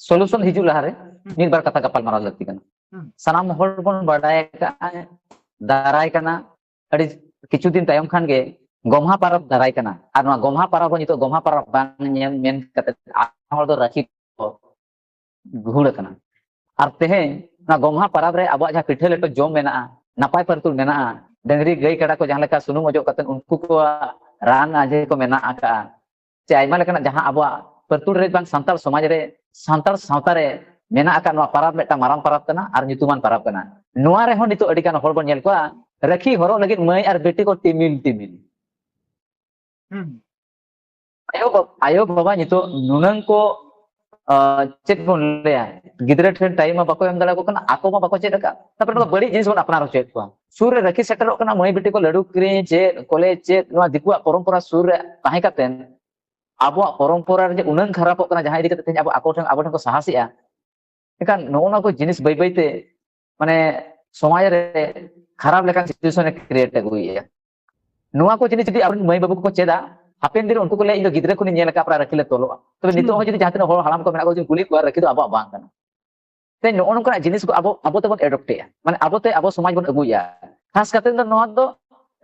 ᱥᱚᱞᱩᱥᱚᱱ ᱦᱤᱡᱩᱜ ᱞᱟᱦᱟᱨᱮ ᱦᱩᱸ᱾ ᱢᱤᱫ ᱵᱟᱨ ᱠᱟᱛᱷᱟ ᱜᱟᱯᱟᱞ ᱢᱟᱨᱟᱣ ᱞᱟᱹᱠᱛᱤ ᱠᱟᱱᱟ᱾ ᱦᱩᱸ᱾ ᱥᱟᱱᱟᱢ ᱦᱚᱲ ᱵᱚᱱ ᱵᱟᱰᱟᱭ ᱟᱠᱟᱫᱼᱟ, ᱫᱟᱨᱟᱭ ᱠᱟᱱᱟ ᱟᱹᱰᱤ ᱠᱤᱪᱷᱩ ᱫᱤᱱ ᱛᱟᱭᱚᱢ ᱠᱷᱟᱱ ᱜᱮ ᱜᱚᱢᱦᱟ ᱯᱟᱨᱟᱵᱽ ᱫᱟᱨᱟᱭ ᱠᱟᱱᱟ, ᱟᱨ ᱱᱚᱣᱟ ᱜᱚᱢᱦᱟ ᱯᱟᱨᱟᱵᱽ ᱦᱚᱸ ᱱᱤᱛᱚᱜ ᱜᱚᱢᱦᱟ ᱯᱟᱨᱟᱵᱽ ᱵᱟᱝ ᱧᱮᱞ ᱢᱮᱱ ᱠᱟᱛᱮ ᱟᱭᱢᱟ ᱦᱚᱲ ᱫᱚ ᱨᱟᱹᱠᱷᱤ ᱠᱚ ᱜᱩᱦᱩᱲ ᱟᱠᱟᱱᱟ᱾ ᱟᱨ ᱛᱮᱦᱮᱧ ᱱᱚᱣᱟ ᱜᱚᱢᱦᱟ ᱯᱟᱨᱟᱵᱽ ᱨᱮ ᱟᱵᱚᱣᱟᱜ ᱡᱟᱦᱟᱸ ᱯᱤᱴᱷᱟᱹ ᱞᱮᱴᱚ ᱡᱚᱢ ᱢᱮᱱᱟᱜᱼᱟ, ᱱᱟᱯᱟᱭ ᱯᱟᱹᱨᱛᱩᱞ ᱢᱮᱱᱟᱜᱼᱟ, ᱰᱟᱹᱝᱨᱤ ᱜᱟᱹᱭ ᱠᱟᱰᱟ ᱠᱚ ᱡᱟᱦᱟᱸ ᱞᱮᱠᱟ ᱥᱩᱱᱩᱢ ᱚᱡᱚᱜ ᱠᱟᱛᱮ ᱩᱱᱠᱩ ᱠᱚᱣᱟᱜ ᱨᱟᱱ ᱟᱸᱡᱮ ᱠᱚ ᱢᱮᱱᱟᱜ ᱟᱠᱟᱫᱼᱟ, ᱪᱮ ᱟᱭᱢᱟ ᱞᱮᱠᱟᱱᱟᱜ ᱡᱟᱦᱟᱸ ᱟᱵᱚᱣᱟᱜ ᱯᱟᱹᱨᱛᱩᱞ ᱨᱮ ᱵᱟᱝ ᱥᱟᱱᱛᱟᱲ ᱥᱚᱢᱟᱡᱽ ᱨᱮ, ᱥᱟᱱᱛᱟᱲ ᱥᱟᱶᱛᱟ ᱨᱮ ᱢᱮᱱᱟᱜ ᱟᱠᱟᱫ ᱱᱚᱣᱟ ᱯᱟᱨᱟᱵᱽ ᱢᱤᱫᱴᱟᱝ ᱢᱟᱨᱟᱝ ᱯᱟᱨᱟᱵᱽ ᱠᱟᱱᱟ᱾ ᱟᱨ ᱧᱩᱛᱩᱢᱟᱱ ᱯᱟᱨᱟᱵᱽ ᱠᱟᱱᱟ᱾ ᱱᱚᱣᱟ ᱨᱮᱦᱚᱸ ᱱᱤᱛᱚᱜ ᱟᱹᱰᱤ ᱜᱟᱱ ᱦᱚᱲ ᱵᱚᱱ ᱧᱮᱞ ᱠᱚᱣᱟ ᱨᱟᱹᱠᱷᱤ ᱦᱚᱨᱚᱜ ᱞᱟᱹᱜᱤᱫ ᱢᱟᱹᱭ ᱟᱨ ᱵᱤᱴᱤ ᱠᱚ ᱴᱤᱢᱤᱞ ᱴᱤᱢᱤᱞ᱾ ᱦᱩᱸ᱾ ᱟᱭᱳ ᱵᱟ-, ᱟᱭᱳ ᱵᱟᱵᱟ ᱱᱤᱛᱚᱜ ᱱᱩᱱᱟᱹᱝ ᱠᱚ ᱟᱸ, ᱪᱮᱫ ᱵᱚᱱ ᱞᱟᱹᱭᱟ, ᱜᱤᱫᱽᱨᱟᱹ ᱴᱷᱮᱱ ᱴᱟᱭᱤᱢ ᱢᱟ ᱵᱟᱠᱚ ᱮᱢ ᱫᱟᱲᱮᱭᱟᱠᱚ ᱠᱟᱱᱟ, ᱟᱠᱚ ᱢᱟ ᱵᱟᱠᱚ ᱪᱮᱫ ᱟᱠᱟᱫ, ᱛᱟᱨᱯᱚᱨᱮ ᱱᱚᱣᱟ ᱵᱟᱹᱲᱤᱡ ᱡᱤᱱᱤᱥ ᱵᱚᱱ ᱟᱯᱱᱟᱨ ᱦᱚᱪᱚᱭᱮᱫ ᱠᱚᱣᱟ᱾ ᱥᱩᱨ ᱨᱮ ᱨᱟᱹᱠᱷᱤ ᱥᱮᱴᱮᱨᱚᱜ ᱠᱟᱱᱟ, ᱢᱟᱹᱭ ᱵᱤᱴᱤ ᱠᱚ ᱞᱟᱹᱰᱩ ᱠᱤᱨᱤᱧ, ᱪᱮᱫ ᱠᱚᱞᱮᱡᱽ, ᱪᱮᱫ ᱱᱚᱣᱟ ᱫᱤᱠᱩᱣᱟᱜ ᱯᱚᱨᱚᱢᱯᱚᱨᱟ ᱥᱩᱨ ᱨᱮ ᱛᱟᱦᱮᱸ ᱠᱟᱛᱮ ᱟᱵᱚᱣᱟᱜ ᱯᱚᱨᱚᱢᱯᱚᱨᱟ ᱨᱮ ᱡᱮ ᱩᱱᱟᱹᱝ ᱠᱷᱟᱨᱟᱯᱚᱜ ᱠᱟᱱᱟ, ᱡᱟᱦᱟᱸ ᱤᱫᱤ ᱠᱟᱛᱮ ᱛᱮᱦᱮᱧ ᱟᱵᱚ ᱟᱠᱚ ᱴᱷᱮᱱ, ᱟᱵᱚ ᱴᱷᱮᱱ ᱠᱚ ᱥᱟᱦᱟᱥᱮᱜᱼᱟ᱾ ᱮᱱᱠᱷᱟᱱ ᱱᱚᱜᱼᱚ ᱱᱚᱣᱟ ᱠᱚ ᱡᱤᱱᱤᱥ ᱵᱟᱹᱭ ᱵᱟᱹᱭ ᱛᱮ ᱢᱟᱱᱮ ᱥᱚᱢᱟᱡᱽ ᱨᱮ ᱠᱷᱟᱨᱟᱯ ᱞᱮᱠᱟᱱ ᱥᱤᱪᱩᱭᱮᱥᱚᱱ ᱮ ᱠᱨᱤᱭᱮᱴ ᱟᱹᱜᱩᱭᱮᱫᱼᱟ᱾ ᱱᱚᱣᱟ ᱠᱚ ᱡᱤᱱᱤᱥ ᱡᱩᱫᱤ ᱟᱵᱚᱨᱮᱱ ᱢᱟᱹᱭ ᱵᱟᱹᱵᱩ ᱠᱚᱠᱚ ᱪᱮᱫᱟ, ᱦᱟᱯᱮᱱ ᱫᱤᱱ ᱨᱮ ᱩᱱᱠᱩ ᱠᱚ ᱞᱟᱹᱭᱟ, "ᱤᱧ ᱫᱚ ᱜᱤᱫᱽᱨᱟᱹ ᱠᱷᱚᱱᱤᱧ ᱧᱮᱞ ᱟᱠᱟᱫ ᱯᱨᱟᱭ ᱨᱟᱹᱠᱷᱤ ᱞᱮ ᱛᱚᱞᱚᱜᱼᱟ᱾" ᱛᱚᱵᱮ ᱱᱤᱛᱚᱜ ᱦᱚᱸ ᱡᱩᱫᱤ ᱡᱟᱦᱟᱸ ᱛᱤᱱᱟᱹᱜ ᱦᱚᱲ ᱦᱟᱲᱟᱢ ᱠᱚ ᱢᱮᱱᱟᱜ ᱠᱚᱣᱟ, ᱡᱩᱫᱤ ᱠᱩᱞᱤ ᱠᱚᱣᱟ, ᱨᱟᱹᱠᱷᱤ ᱫᱚ ᱟᱵᱚᱣᱟᱜ ᱵᱟᱝ ᱠᱟᱱᱟ᱾ ᱛᱮ ᱱᱚᱜᱼᱚ ᱱᱚᱝᱠᱟᱱᱟᱜ ᱡᱤᱱᱤᱥ ᱠᱚ ᱟᱵᱚ, ᱟᱵᱚ ᱛᱮᱵᱚᱱ ᱮᱰᱚᱯᱴᱮᱜᱼᱟ, ᱢᱟᱱᱮ ᱟᱵᱚᱛᱮ ᱟᱵᱚ ᱥᱚᱢᱟᱡᱽ ᱵᱚᱱ ᱟᱹᱜᱩᱭᱮᱫᱼᱟ᱾ ᱠᱷᱟᱥ ᱠᱟᱛᱮ ᱫᱚ ᱱᱚᱣᱟ ᱫᱚ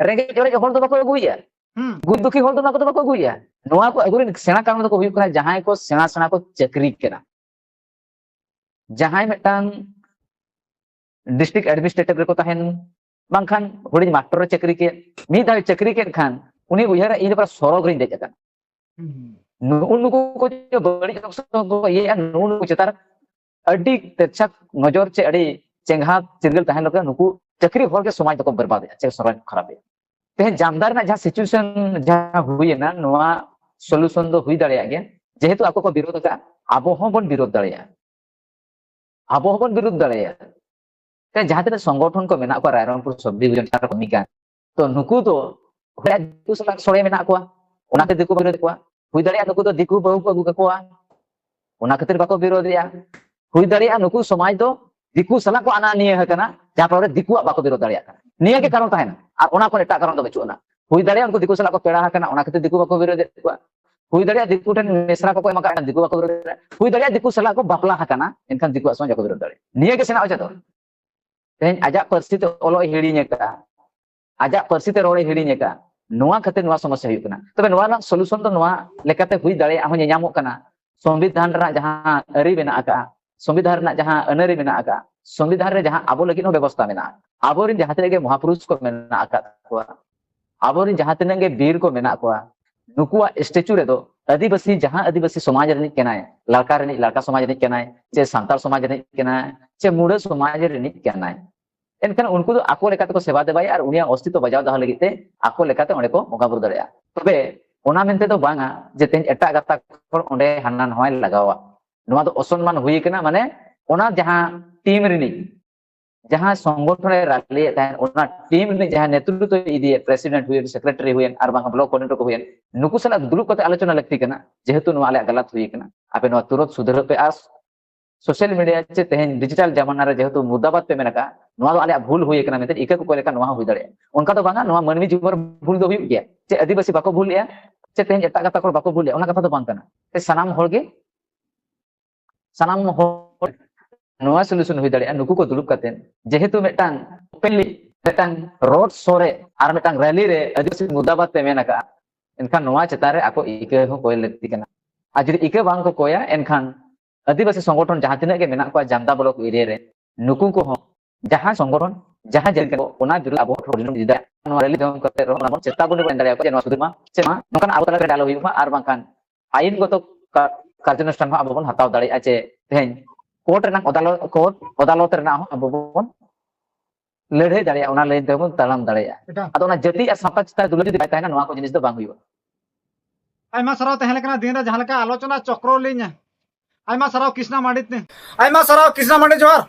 ᱨᱮᱸᱜᱮᱡ ᱚᱨᱮᱡ ᱦᱚᱲ ᱫᱚ ᱵᱟᱠᱚ ᱟᱹᱜᱩᱭᱮᱫᱼᱟ, ᱦᱩᱸ᱾ ᱜᱩᱡ ᱫᱩᱠᱷᱤ ᱦᱚᱲ ᱫᱚ ᱱᱚᱣᱟ ᱠᱚᱫᱚ ᱵᱟᱠᱚ ᱟᱹᱜᱩᱭᱮᱫᱼᱟ᱾ ᱱᱚᱣᱟ ᱠᱚ ᱟᱹᱜᱩ ᱨᱮᱱ ᱥᱮᱬᱟ ᱠᱟᱨᱚᱱ ᱫᱚᱠᱚ ᱦᱩᱭᱩᱜ ᱠᱟᱱᱟ ᱡᱟᱦᱟᱸᱭ ᱠᱚ ᱥᱮᱬᱟ ᱥᱮᱬᱟ ᱠᱚ ᱪᱟᱹᱠᱨᱤ ᱠᱟᱱᱟ᱾ ᱡᱟᱦᱟᱸᱭ ᱢᱤᱫᱴᱟᱝ ᱰᱤᱥᱴᱨᱤᱠᱴ ᱮᱰᱢᱤᱱᱤᱥᱴᱨᱮᱴᱤᱵᱷ ᱨᱮᱠᱚ ᱛᱟᱦᱮᱱ, ᱵᱟᱝᱠᱷᱟᱱ ᱦᱩᱰᱤᱧ ᱢᱟᱥᱴᱟᱨ ᱮ ᱪᱟᱹᱠᱨᱤ ᱠᱮᱫ, ᱢᱤᱫ ᱫᱷᱟᱣ ᱪᱟᱹᱠᱨᱤ ᱠᱮᱫ ᱠᱷᱟᱱ ᱩᱱᱤ ᱩᱭᱦᱟᱹᱨᱟ, "ᱤᱧ ᱫᱚ ᱯᱩᱨᱟᱹ ᱥᱚᱨᱚᱜᱽ ᱨᱤᱧ ᱫᱮᱡ ᱟᱠᱟᱱᱟ᱾" ᱦᱩᱸ᱾ ᱱᱩᱜᱼᱩ ᱱᱩᱠᱩ ᱠᱚ ᱡᱮ ᱵᱟᱹᱲᱤᱡ ᱚᱨᱥᱚᱝ ᱠᱚ ᱤᱭᱟᱹᱭᱟ, ᱱᱩᱜᱼᱩ ᱱᱩᱠᱩ ᱪᱮᱛᱟᱱ ᱨᱮ ᱟᱹᱰᱤ ᱛᱮᱨᱪᱷᱟ ᱱᱚᱡᱚᱨ ᱪᱮ ᱟᱹᱰᱤ ᱪᱮᱸᱜᱷᱟ ᱪᱤᱨᱜᱟᱹᱞ ᱛᱟᱦᱮᱱ ᱞᱮᱠᱟ, ᱱᱩᱠᱩ ᱪᱟᱹᱠᱨᱤ ᱦᱚᱲ ᱜᱮ ᱥᱚᱢᱟᱡᱽ ᱫᱚᱠᱚ ᱵᱮᱨᱵᱟᱫᱮᱜᱼᱟ, ᱪᱮ ᱥᱚᱢᱟᱡᱽ ᱠᱚ ᱠᱷᱟᱨᱟᱯᱮᱜᱼᱟ᱾ ᱛᱮᱦᱮᱧ ᱡᱟᱢᱫᱟ ᱨᱮᱱᱟᱜ ᱡᱟᱦᱟᱸ ᱥᱤᱪᱩᱭᱮᱥᱚᱱ ᱡᱟᱦᱟᱸ ᱦᱩᱭᱮᱱᱟ, ᱱᱚᱣᱟ ᱥᱚᱞᱩᱭᱩᱥᱚᱱ ᱫᱚ ᱦᱩᱭ ᱫᱟᱲᱮᱭᱟᱜ ᱜᱮᱭᱟ᱾ ᱡᱮᱦᱮᱛᱩ ᱟᱠᱚ ᱠᱚ ᱵᱤᱨᱳᱫ ᱟᱠᱟᱫᱼᱟ, ᱟᱵᱚ ᱦᱚᱸ ᱵᱚᱱ ᱵᱤᱨᱳᱫ ᱫᱟᱲᱮᱭᱟᱜᱼᱟ, ᱟᱵᱚ ᱦᱚᱸ ᱵᱚᱱ ᱵᱤᱨᱳᱫ ᱫᱟᱲᱮᱭᱟᱜᱼᱟ᱾ ᱛᱮ ᱡᱟᱦᱟᱸ ᱛᱤᱱᱟᱹᱜ ᱥᱚᱝᱜᱚᱴᱷᱚᱱ ᱠᱚ ᱢᱮᱱᱟᱜ ᱠᱚᱣᱟ ᱨᱟᱭᱨᱚᱝᱯᱩᱨ ᱥᱚᱵᱽ ᱰᱤᱵᱷᱤᱡᱚᱱ ᱪᱮᱛᱟᱱ ᱨᱮ ᱠᱟᱹᱢᱤ ᱠᱟᱱ, ᱛᱚ ᱱᱩᱠᱩ ᱫᱚ ᱦᱚᱲᱟᱜ ᱫᱤᱠᱩ ᱥᱟᱞᱟᱜ ᱥᱚᱲᱮ ᱢᱮᱱᱟᱜ ᱠᱚᱣᱟ, ᱚᱱᱟᱛᱮ ᱫᱤᱠᱩ ᱵᱟᱠᱚ ᱵᱤᱨᱳᱫ ᱠᱚᱣᱟ᱾ ᱦᱩᱭ ᱫᱟᱲᱮᱭᱟᱜᱼᱟ ᱱᱩᱠᱩ ᱫᱚ ᱫᱤᱠᱩ ᱵᱟᱹᱦᱩ ᱠᱚ ᱟᱹᱜᱩ ᱠᱟᱠᱚᱣᱟ, ᱚᱱᱟ ᱠᱷᱟᱹᱛᱤᱨ ᱵᱟᱠᱚ ᱵᱤᱨᱳᱫᱮᱜᱼᱟ᱾ ᱦᱩᱭ ᱫᱟᱲᱮᱭᱟᱜᱼᱟ ᱱᱩᱠᱩ ᱥᱚᱢᱟᱡᱽ ᱫᱚ ᱫᱤᱠᱩ ᱥᱟᱞᱟᱜ ᱠᱚ ᱟᱱᱟ ᱱᱤᱭᱟᱹ ᱟᱠᱟᱱᱟ, ᱡᱟᱦᱟᱸ ᱯᱷᱚᱞᱚ ᱨᱮ ᱫᱤᱠᱩᱣᱟᱜ ᱵᱟᱠᱚ ᱵᱤᱨᱳᱫ ᱫᱟᱲᱮᱭᱟᱜ ᱠᱟᱱᱟ᱾ ᱱᱤᱭᱟᱹ ᱜᱮ ᱠᱟᱨᱚᱱ ᱛᱟᱦᱮᱱᱟ, ᱟᱨ ᱚᱱᱟ ᱠᱷᱚᱱ ᱮᱴᱟᱜ ᱠᱟᱨᱚᱱ ᱫᱚ ᱵᱟᱹᱪᱩᱜ ᱟᱱᱟ᱾ ᱦᱩᱭ ᱫᱟᱲᱮᱭᱟᱜᱼᱟ ᱩᱱᱠᱩ ᱫᱤᱠᱩ ᱥᱟᱞᱟᱜ ᱠᱚ ᱯᱮᱲᱟ ᱟᱠᱟᱱᱟ, ᱚᱱᱟ ᱠᱷᱟᱹᱛᱤᱨ ᱫᱤᱠᱩ ᱵᱟᱠᱚ ᱵᱤᱨᱳᱫᱮᱫ ᱠᱚᱣᱟ᱾ ᱦᱩᱭ ᱫᱟᱲᱮᱭᱟᱜᱼᱟ ᱫᱤᱠᱩ ᱴᱷᱮᱱ ᱢᱮᱥᱨᱟ ᱠᱚᱠᱚ ᱮᱢ ᱟᱠᱟᱫ, ᱫᱤᱠᱩ ᱵᱟᱠᱚ ᱵᱤᱨᱳᱫ ᱫᱟᱲᱮᱭᱟᱜᱼᱟ᱾ ᱦᱩᱭ ᱫᱟᱲᱮᱭᱟᱜᱼᱟ ᱫᱤᱠᱩ ᱥᱟᱞᱟᱜ ᱠᱚ ᱵᱟᱯᱞᱟ ᱟᱠᱟᱱᱟ, ᱮᱱᱠᱷᱟᱱ ᱫᱤᱠᱩᱣᱟᱜ ᱥᱚᱢᱟᱡᱽ ᱵᱟᱠᱚ ᱵᱤᱨᱳᱫ ᱫᱟᱲᱮᱭᱟᱜᱼᱟ᱾ ᱱᱤᱭᱟᱹ ᱜᱮ ᱥᱮᱱᱟᱜ ᱚᱡᱮ ᱫᱚ᱾ ᱛᱮᱦᱮᱧ ᱟᱡᱟᱜ ᱯᱟᱹᱨᱥᱤ ᱛᱮ ᱚᱞᱚᱜ ᱮ ᱦᱤᱲᱤᱧ ᱟᱠᱟᱫᱼᱟ, ᱟᱡᱟᱜ ᱯᱟᱹᱨᱥᱤ ᱛᱮ ᱨᱚᱲ ᱮ ᱦᱤᱲᱤᱧ ᱟᱠᱟᱫᱼᱟ, ᱱᱚᱣᱟ ᱠᱷᱟᱹᱛᱤᱨ ᱱᱚᱣᱟ ᱥᱚᱢᱚᱥᱥᱟ ᱦᱩᱭᱩᱜ ᱠᱟᱱᱟ᱾ ᱛᱚᱵᱮ ᱱᱚᱣᱟ ᱨᱮᱱᱟᱜ ᱥᱚᱞᱩᱭᱩᱥᱚᱱ ᱫᱚ ᱱᱚᱣᱟ ᱞᱮᱠᱟᱛᱮ ᱦᱩᱭ ᱫᱟᱲᱮᱭᱟᱜᱼᱟ ᱦᱚᱸ ᱧᱮᱧᱟᱢᱚᱜ ᱠᱟᱱᱟ᱾ ᱥᱚᱝᱵᱤᱫᱷᱟᱱ ᱨᱮᱱᱟᱜ ᱡᱟᱦᱟᱸ ᱟᱹᱨᱤ ᱢᱮᱱᱟᱜ ᱟᱠᱟᱫᱼᱟ, ᱥᱚᱝᱵᱤᱫᱷᱟᱱ ᱨᱮᱱᱟᱜ ᱡᱟᱦᱟᱸ ᱟᱹᱱᱟᱹᱨᱤ ᱢᱮᱱᱟᱜ ᱟᱠᱟᱫᱼᱟ, ᱥᱚᱝᱵᱤᱫᱷᱟᱱ ᱨᱮ ᱡᱟᱦᱟᱸ ᱟᱵᱚ ᱞᱟᱹᱜᱤᱫ ᱦᱚᱸ ᱵᱮᱵᱚᱥᱛᱷᱟ ᱢᱮᱱᱟᱜᱼᱟ᱾ ᱟᱵᱚᱨᱮᱱ ᱡᱟᱦᱟᱸ ᱛᱤᱱᱟᱹᱜ ᱜᱮ ᱢᱚᱦᱟᱯᱩᱨᱩᱥ ᱠᱚ ᱢᱮᱱᱟᱜ ᱟᱠᱟᱫ ᱠᱚᱣᱟ, ᱟᱵᱚᱨᱮᱱ ᱡᱟᱦᱟᱸ ᱛᱤᱱᱟᱹᱜ ᱜᱮ ᱵᱤᱨ ᱠᱚ ᱢᱮᱱᱟᱜ ᱠᱚᱣᱟ, ᱱᱩᱠᱩᱣᱟᱜ ᱥᱴᱮᱪᱩ ᱨᱮᱫᱚ ᱟᱹᱫᱤᱵᱟᱹᱥᱤ, ᱡᱟᱦᱟᱸ ᱟᱹᱫᱤᱵᱟᱹᱥᱤ ᱥᱚᱢᱟᱡᱽ ᱨᱤᱱᱤᱡ ᱠᱟᱱᱟᱭ, ᱞᱟᱲᱠᱟ ᱨᱤᱱᱤᱡ ᱞᱟᱲᱠᱟ ᱥᱚᱢᱟᱡᱽ ᱨᱤᱱᱤᱡ ᱠᱟᱱᱟᱭ, ᱪᱮ ᱥᱟᱱᱛᱟᱲ ᱥᱚᱢᱟᱡᱽ ᱨᱤᱱᱤᱡ ᱠᱟᱱᱟᱭ, ᱪᱮ ᱢᱩᱰᱟᱹ ᱥᱚᱢᱟᱡᱽ ᱨᱤᱱᱤᱡ ᱠᱟᱱᱟᱭ, ᱮᱱᱠᱷᱟᱱ ᱩᱱᱠᱩ ᱫᱚ ᱟᱠᱚ ᱞᱮᱠᱟ ᱛᱮᱠᱚ ᱥᱮᱵᱟ ᱫᱮᱵᱟᱭᱟ ᱟᱨ ᱩᱱᱤᱭᱟᱜ ᱚᱥᱛᱤᱛᱛᱚ ᱵᱟᱡᱟᱣ ᱫᱚᱦᱚ ᱞᱟᱹᱜᱤᱫ ᱛᱮ ᱟᱠᱚ ᱞᱮᱠᱟᱛᱮ ᱚᱸᱰᱮ ᱠᱚ ᱵᱚᱸᱜᱟ ᱵᱩᱨᱩ ᱫᱟᱲᱮᱭᱟᱜᱼᱟ᱾ ᱛᱚᱵᱮ ᱚᱱᱟ ᱢᱮᱱᱛᱮ ᱫᱚ ᱵᱟᱝᱟ ᱡᱮ ᱛᱮᱦᱮᱧ ᱮᱴᱟᱜ ᱜᱟᱛᱟᱠ ᱦᱚᱲ ᱚᱸᱰᱮ ᱦᱟᱱᱟ ᱱᱚᱣᱟᱭ ᱞᱟᱜᱟᱣᱟ᱾ ᱱᱚᱣᱟ ᱫᱚ ᱚᱥᱚᱱᱢᱟᱱ ᱦᱩᱭ ᱠᱟᱱᱟ, ᱢᱟᱱᱮ ᱚᱱᱟ ᱡᱟᱦᱟᱸ ᱴᱤᱢ ᱨᱤᱱᱤᱡ, ᱡᱟᱦᱟᱸ ᱥᱚᱝᱜᱚᱴᱷᱚᱱ ᱮ ᱨᱟᱞᱤᱭᱮᱫ ᱛᱟᱦᱮᱸᱫ, ᱚᱱᱟ ᱴᱤᱢ ᱨᱤᱱᱤᱡ ᱡᱟᱦᱟᱸ ᱱᱮᱛᱨᱤᱛᱵ ᱤᱫᱤᱭᱮᱫ, ᱯᱨᱮᱥᱤᱰᱮᱱᱴ ᱦᱩᱭᱮᱱ, ᱥᱮᱠᱨᱮᱴᱟᱨᱤ ᱦᱩᱭᱮᱱ, ᱟᱨ ᱵᱟᱝ ᱵᱞᱚᱠ ᱠᱳᱚᱨᱰᱤᱱᱮᱴᱚᱨ ᱠᱚ ᱦᱩᱭᱮᱱ, ᱱᱩᱠᱩ ᱥᱟᱞᱟᱜ ᱫᱩᱲᱩᱵ ᱠᱟᱛᱮ ᱟᱞᱳᱪᱚᱱᱟ ᱞᱟᱹᱠᱛᱤ ᱠᱟᱱᱟ, ᱡᱮᱦᱮᱛᱩ ᱱᱚᱣᱟ ᱟᱞᱮᱭᱟᱜ ᱜᱟᱞᱟᱛ ᱦᱩᱭ ᱠᱟᱱᱟ, ᱟᱯᱮ ᱱᱚᱣᱟ ᱛᱩᱨᱚᱛ ᱥᱩᱫᱷᱟᱹᱨᱚᱜ ᱯᱮ᱾ ᱟᱨ ᱥᱳᱥᱟᱞ ᱢᱤᱰᱤᱭᱟ ᱪᱮ ᱛᱮᱦᱮᱧ ᱰᱤᱡᱤᱴᱟᱞ ᱡᱟᱢᱟᱱᱟ ᱨᱮ ᱡᱮᱦᱮᱛᱩ ᱢᱩᱨᱫᱟᱵᱟᱫ ᱯᱮ ᱢᱮᱱ ᱟᱠᱟᱫᱼᱟ, ᱱᱚᱣᱟ ᱫᱚ ᱟᱞᱮᱭᱟᱜ ᱵᱷᱩᱞ ᱦᱩᱭ ᱟᱠᱟᱱᱟ ᱢᱮᱱᱛᱮ ᱤᱠᱟᱹ ᱠᱚ ᱠᱚᱭ ᱞᱮᱠᱷᱟᱱ ᱱᱚᱣᱟ ᱦᱚᱸ ᱦᱩᱭ ᱫᱟᱲᱮᱭᱟᱜᱼᱟ᱾ ᱚᱱᱠᱟ ᱫᱚ ᱵᱟᱝᱟ, ᱱᱚᱣᱟ ᱢᱟᱹᱱᱢᱤ ᱡᱤᱵᱚᱱ ᱨᱮ ᱵᱷᱩᱞ ᱫᱚ ᱦᱩᱭᱩᱜ ᱜᱮᱭᱟ᱾ ᱪᱮ ᱟᱹᱫᱤᱵᱟᱹᱥᱤ ᱵᱟᱠᱚ ᱵᱷᱩᱞᱮᱜᱼᱟ, ᱪᱮ ᱛᱮᱦᱮᱧ ᱮᱴᱟᱜ ᱜᱟᱛᱟᱠ ᱦᱚᱲ ᱵᱟᱠᱚ ᱵᱷᱩᱞᱮᱜᱼᱟ, ᱚᱱᱟ ᱠᱟᱛᱷᱟ ᱫᱚ ᱵᱟᱝ ᱠᱟᱱᱟ᱾ ᱥᱮ ᱥᱟᱱᱟᱢ ᱦᱚᱲ ᱜᱮ, ᱥᱟᱱᱟᱢ ᱦᱚᱲ ᱱᱚᱣᱟ ᱥᱚᱞᱩᱥᱚᱱ ᱦᱩᱭ ᱫᱟᱲᱮᱭᱟᱜᱼᱟ, ᱱᱩᱠᱩ ᱠᱚ ᱫᱩᱲᱩᱵ ᱠᱟᱛᱮ ᱡᱮᱦᱮᱛᱩ ᱢᱤᱫᱴᱟᱝ ᱳᱯᱮᱱᱞᱤ ᱢᱤᱫᱴᱟᱝ ᱨᱳᱰ ᱥᱳ ᱨᱮ ᱟᱨ ᱢᱤᱫᱴᱟᱝ ᱨᱮᱞᱤ ᱨᱮ ᱟᱹᱫᱤᱵᱟᱹᱥᱤ ᱢᱩᱨᱫᱟᱵᱟᱫ ᱯᱮ ᱢᱮᱱ ᱟᱠᱟᱫᱼᱟ, ᱮᱱᱠᱷᱟᱱ ᱱᱚᱣᱟ ᱪᱮᱛᱟᱱ ᱨᱮ ᱟᱠᱚ ᱤᱠᱟᱹ ᱦᱚᱸ ᱠᱚᱭ ᱞᱟᱹᱠᱛᱤ ᱠᱟᱱᱟ᱾ ᱟᱨ ᱡᱩᱫᱤ ᱤᱠᱟᱹ ᱵᱟᱝ ᱠᱚ ᱠᱚᱭᱟ, ᱮᱱᱠᱷᱟᱱ ᱟᱹᱫᱤᱵᱟᱹᱥᱤ ᱥᱚᱝᱜᱚᱴᱷᱚᱱ ᱡᱟᱦᱟᱸ ᱛᱤᱱᱟᱹᱜ ᱜᱮ ᱢᱮᱱᱟᱜ ᱠᱚᱣᱟ ᱡᱟᱢᱫᱟ ᱵᱞᱚᱠ ᱮᱨᱤᱭᱟ ᱨᱮ, ᱱᱩᱠᱩ ᱠᱚᱦᱚᱸ ᱡᱟᱦᱟᱸ ᱥᱚᱝᱜᱚᱴᱷᱚᱱ, ᱡᱟᱦᱟᱸ ᱡᱟᱹᱨᱤ ᱠᱟᱱᱟ, ᱚᱱᱟ ᱵᱤᱨᱩᱫᱷ ᱟᱵᱚ ᱦᱚᱲ ᱵᱚᱱ ᱤᱫᱤ ᱫᱟᱲᱮᱭᱟᱜᱼᱟ᱾ ᱱᱚᱣᱟ ᱨᱮᱞᱤ ᱫᱚ ᱠᱟᱛᱮ ᱨᱮᱦᱚᱸ ᱚᱱᱟ ᱵᱚᱱ ᱪᱮᱥᱴᱟ ᱵᱚᱱ ᱮᱢ ᱫᱟᱲᱮᱭᱟᱠᱚᱣᱟ ᱡᱮ ᱱᱚᱣᱟ ᱥᱩᱫᱷᱟᱹᱨ ᱢᱟ, ᱥᱮ ᱢᱟ ᱱᱚᱝᱠᱟᱱ ᱟᱵᱚ ᱛᱟᱞᱟ ᱨᱮ ᱟᱞᱚ ᱦᱩᱭᱩᱜ ᱢᱟ, ᱟᱨ ᱵᱟᱝᱠᱷᱟᱱ ᱟᱭᱤᱱ ᱜᱚᱛᱚ ᱠᱟ-, ᱠᱟᱨᱡᱟᱱᱩᱥᱴᱷᱟᱱ ᱦᱚᱸ ᱟᱵᱚ ᱵᱚᱱ ᱦᱟᱛᱟᱣ ᱫᱟᱲᱮᱭᱟᱜᱼᱟ᱾ ᱡᱮ ᱛᱮᱦᱮᱧ ᱠᱳᱨᱴ ᱨᱮᱱᱟᱜ ᱟᱫᱟᱞᱚᱛ, ᱠᱳᱨᱴ ᱟᱫᱟᱞᱚᱛ ᱨᱮᱱᱟᱜ ᱦᱚᱸ ᱟᱵᱚ ᱵᱚᱱ ᱞᱟᱹᱲᱦᱟᱹᱭ ᱫᱟᱲᱮᱭᱟᱜᱼᱟ, ᱚᱱᱟ ᱞᱟᱭᱤᱱ ᱛᱮᱵᱚᱱ ᱛᱟᱲᱟᱢ ᱫᱟᱲᱮᱭᱟᱜᱼᱟ᱾ ᱮᱠᱟᱞ᱾ ᱟᱫᱚ ᱚᱱᱟ ᱡᱟᱹᱛᱤ ᱟᱨ ᱥᱟᱶᱛᱟ ᱪᱮᱛᱟᱱ ᱨᱮ ᱫᱩᱞᱟᱹᱲ ᱡᱩᱫᱤ ᱵᱟᱭ ᱛᱟᱦᱮᱱᱟ, ᱱᱚᱣᱟ ᱠᱚ ᱡᱤᱱᱤᱥ ᱫᱚ ᱵᱟᱝ ᱦᱩᱭᱩᱜᱼᱟ᱾ ᱟᱭᱢᱟ ᱥᱟᱨᱦᱟᱣ ᱛᱟᱦᱮᱸ ᱞᱮᱠᱟᱱᱟ ᱫᱤᱱ ᱨᱮ ᱡᱟᱦᱟᱸ ᱞᱮᱠᱟ ᱟᱞᱳᱪᱚᱱᱟ ᱪᱚᱠᱨᱚ ᱞᱤᱧ, ᱟᱭᱢᱟ ᱥᱟᱨᱦᱟᱣ ᱠᱨᱤᱥᱱᱟ ᱢᱟᱱᱰᱤ᱾ ᱟᱭᱢᱟ ᱥᱟᱨᱦᱟᱣ ᱠᱨᱤᱥᱱᱟ ᱢᱟᱱᱰᱤ, ᱡᱚᱦᱟᱨ᱾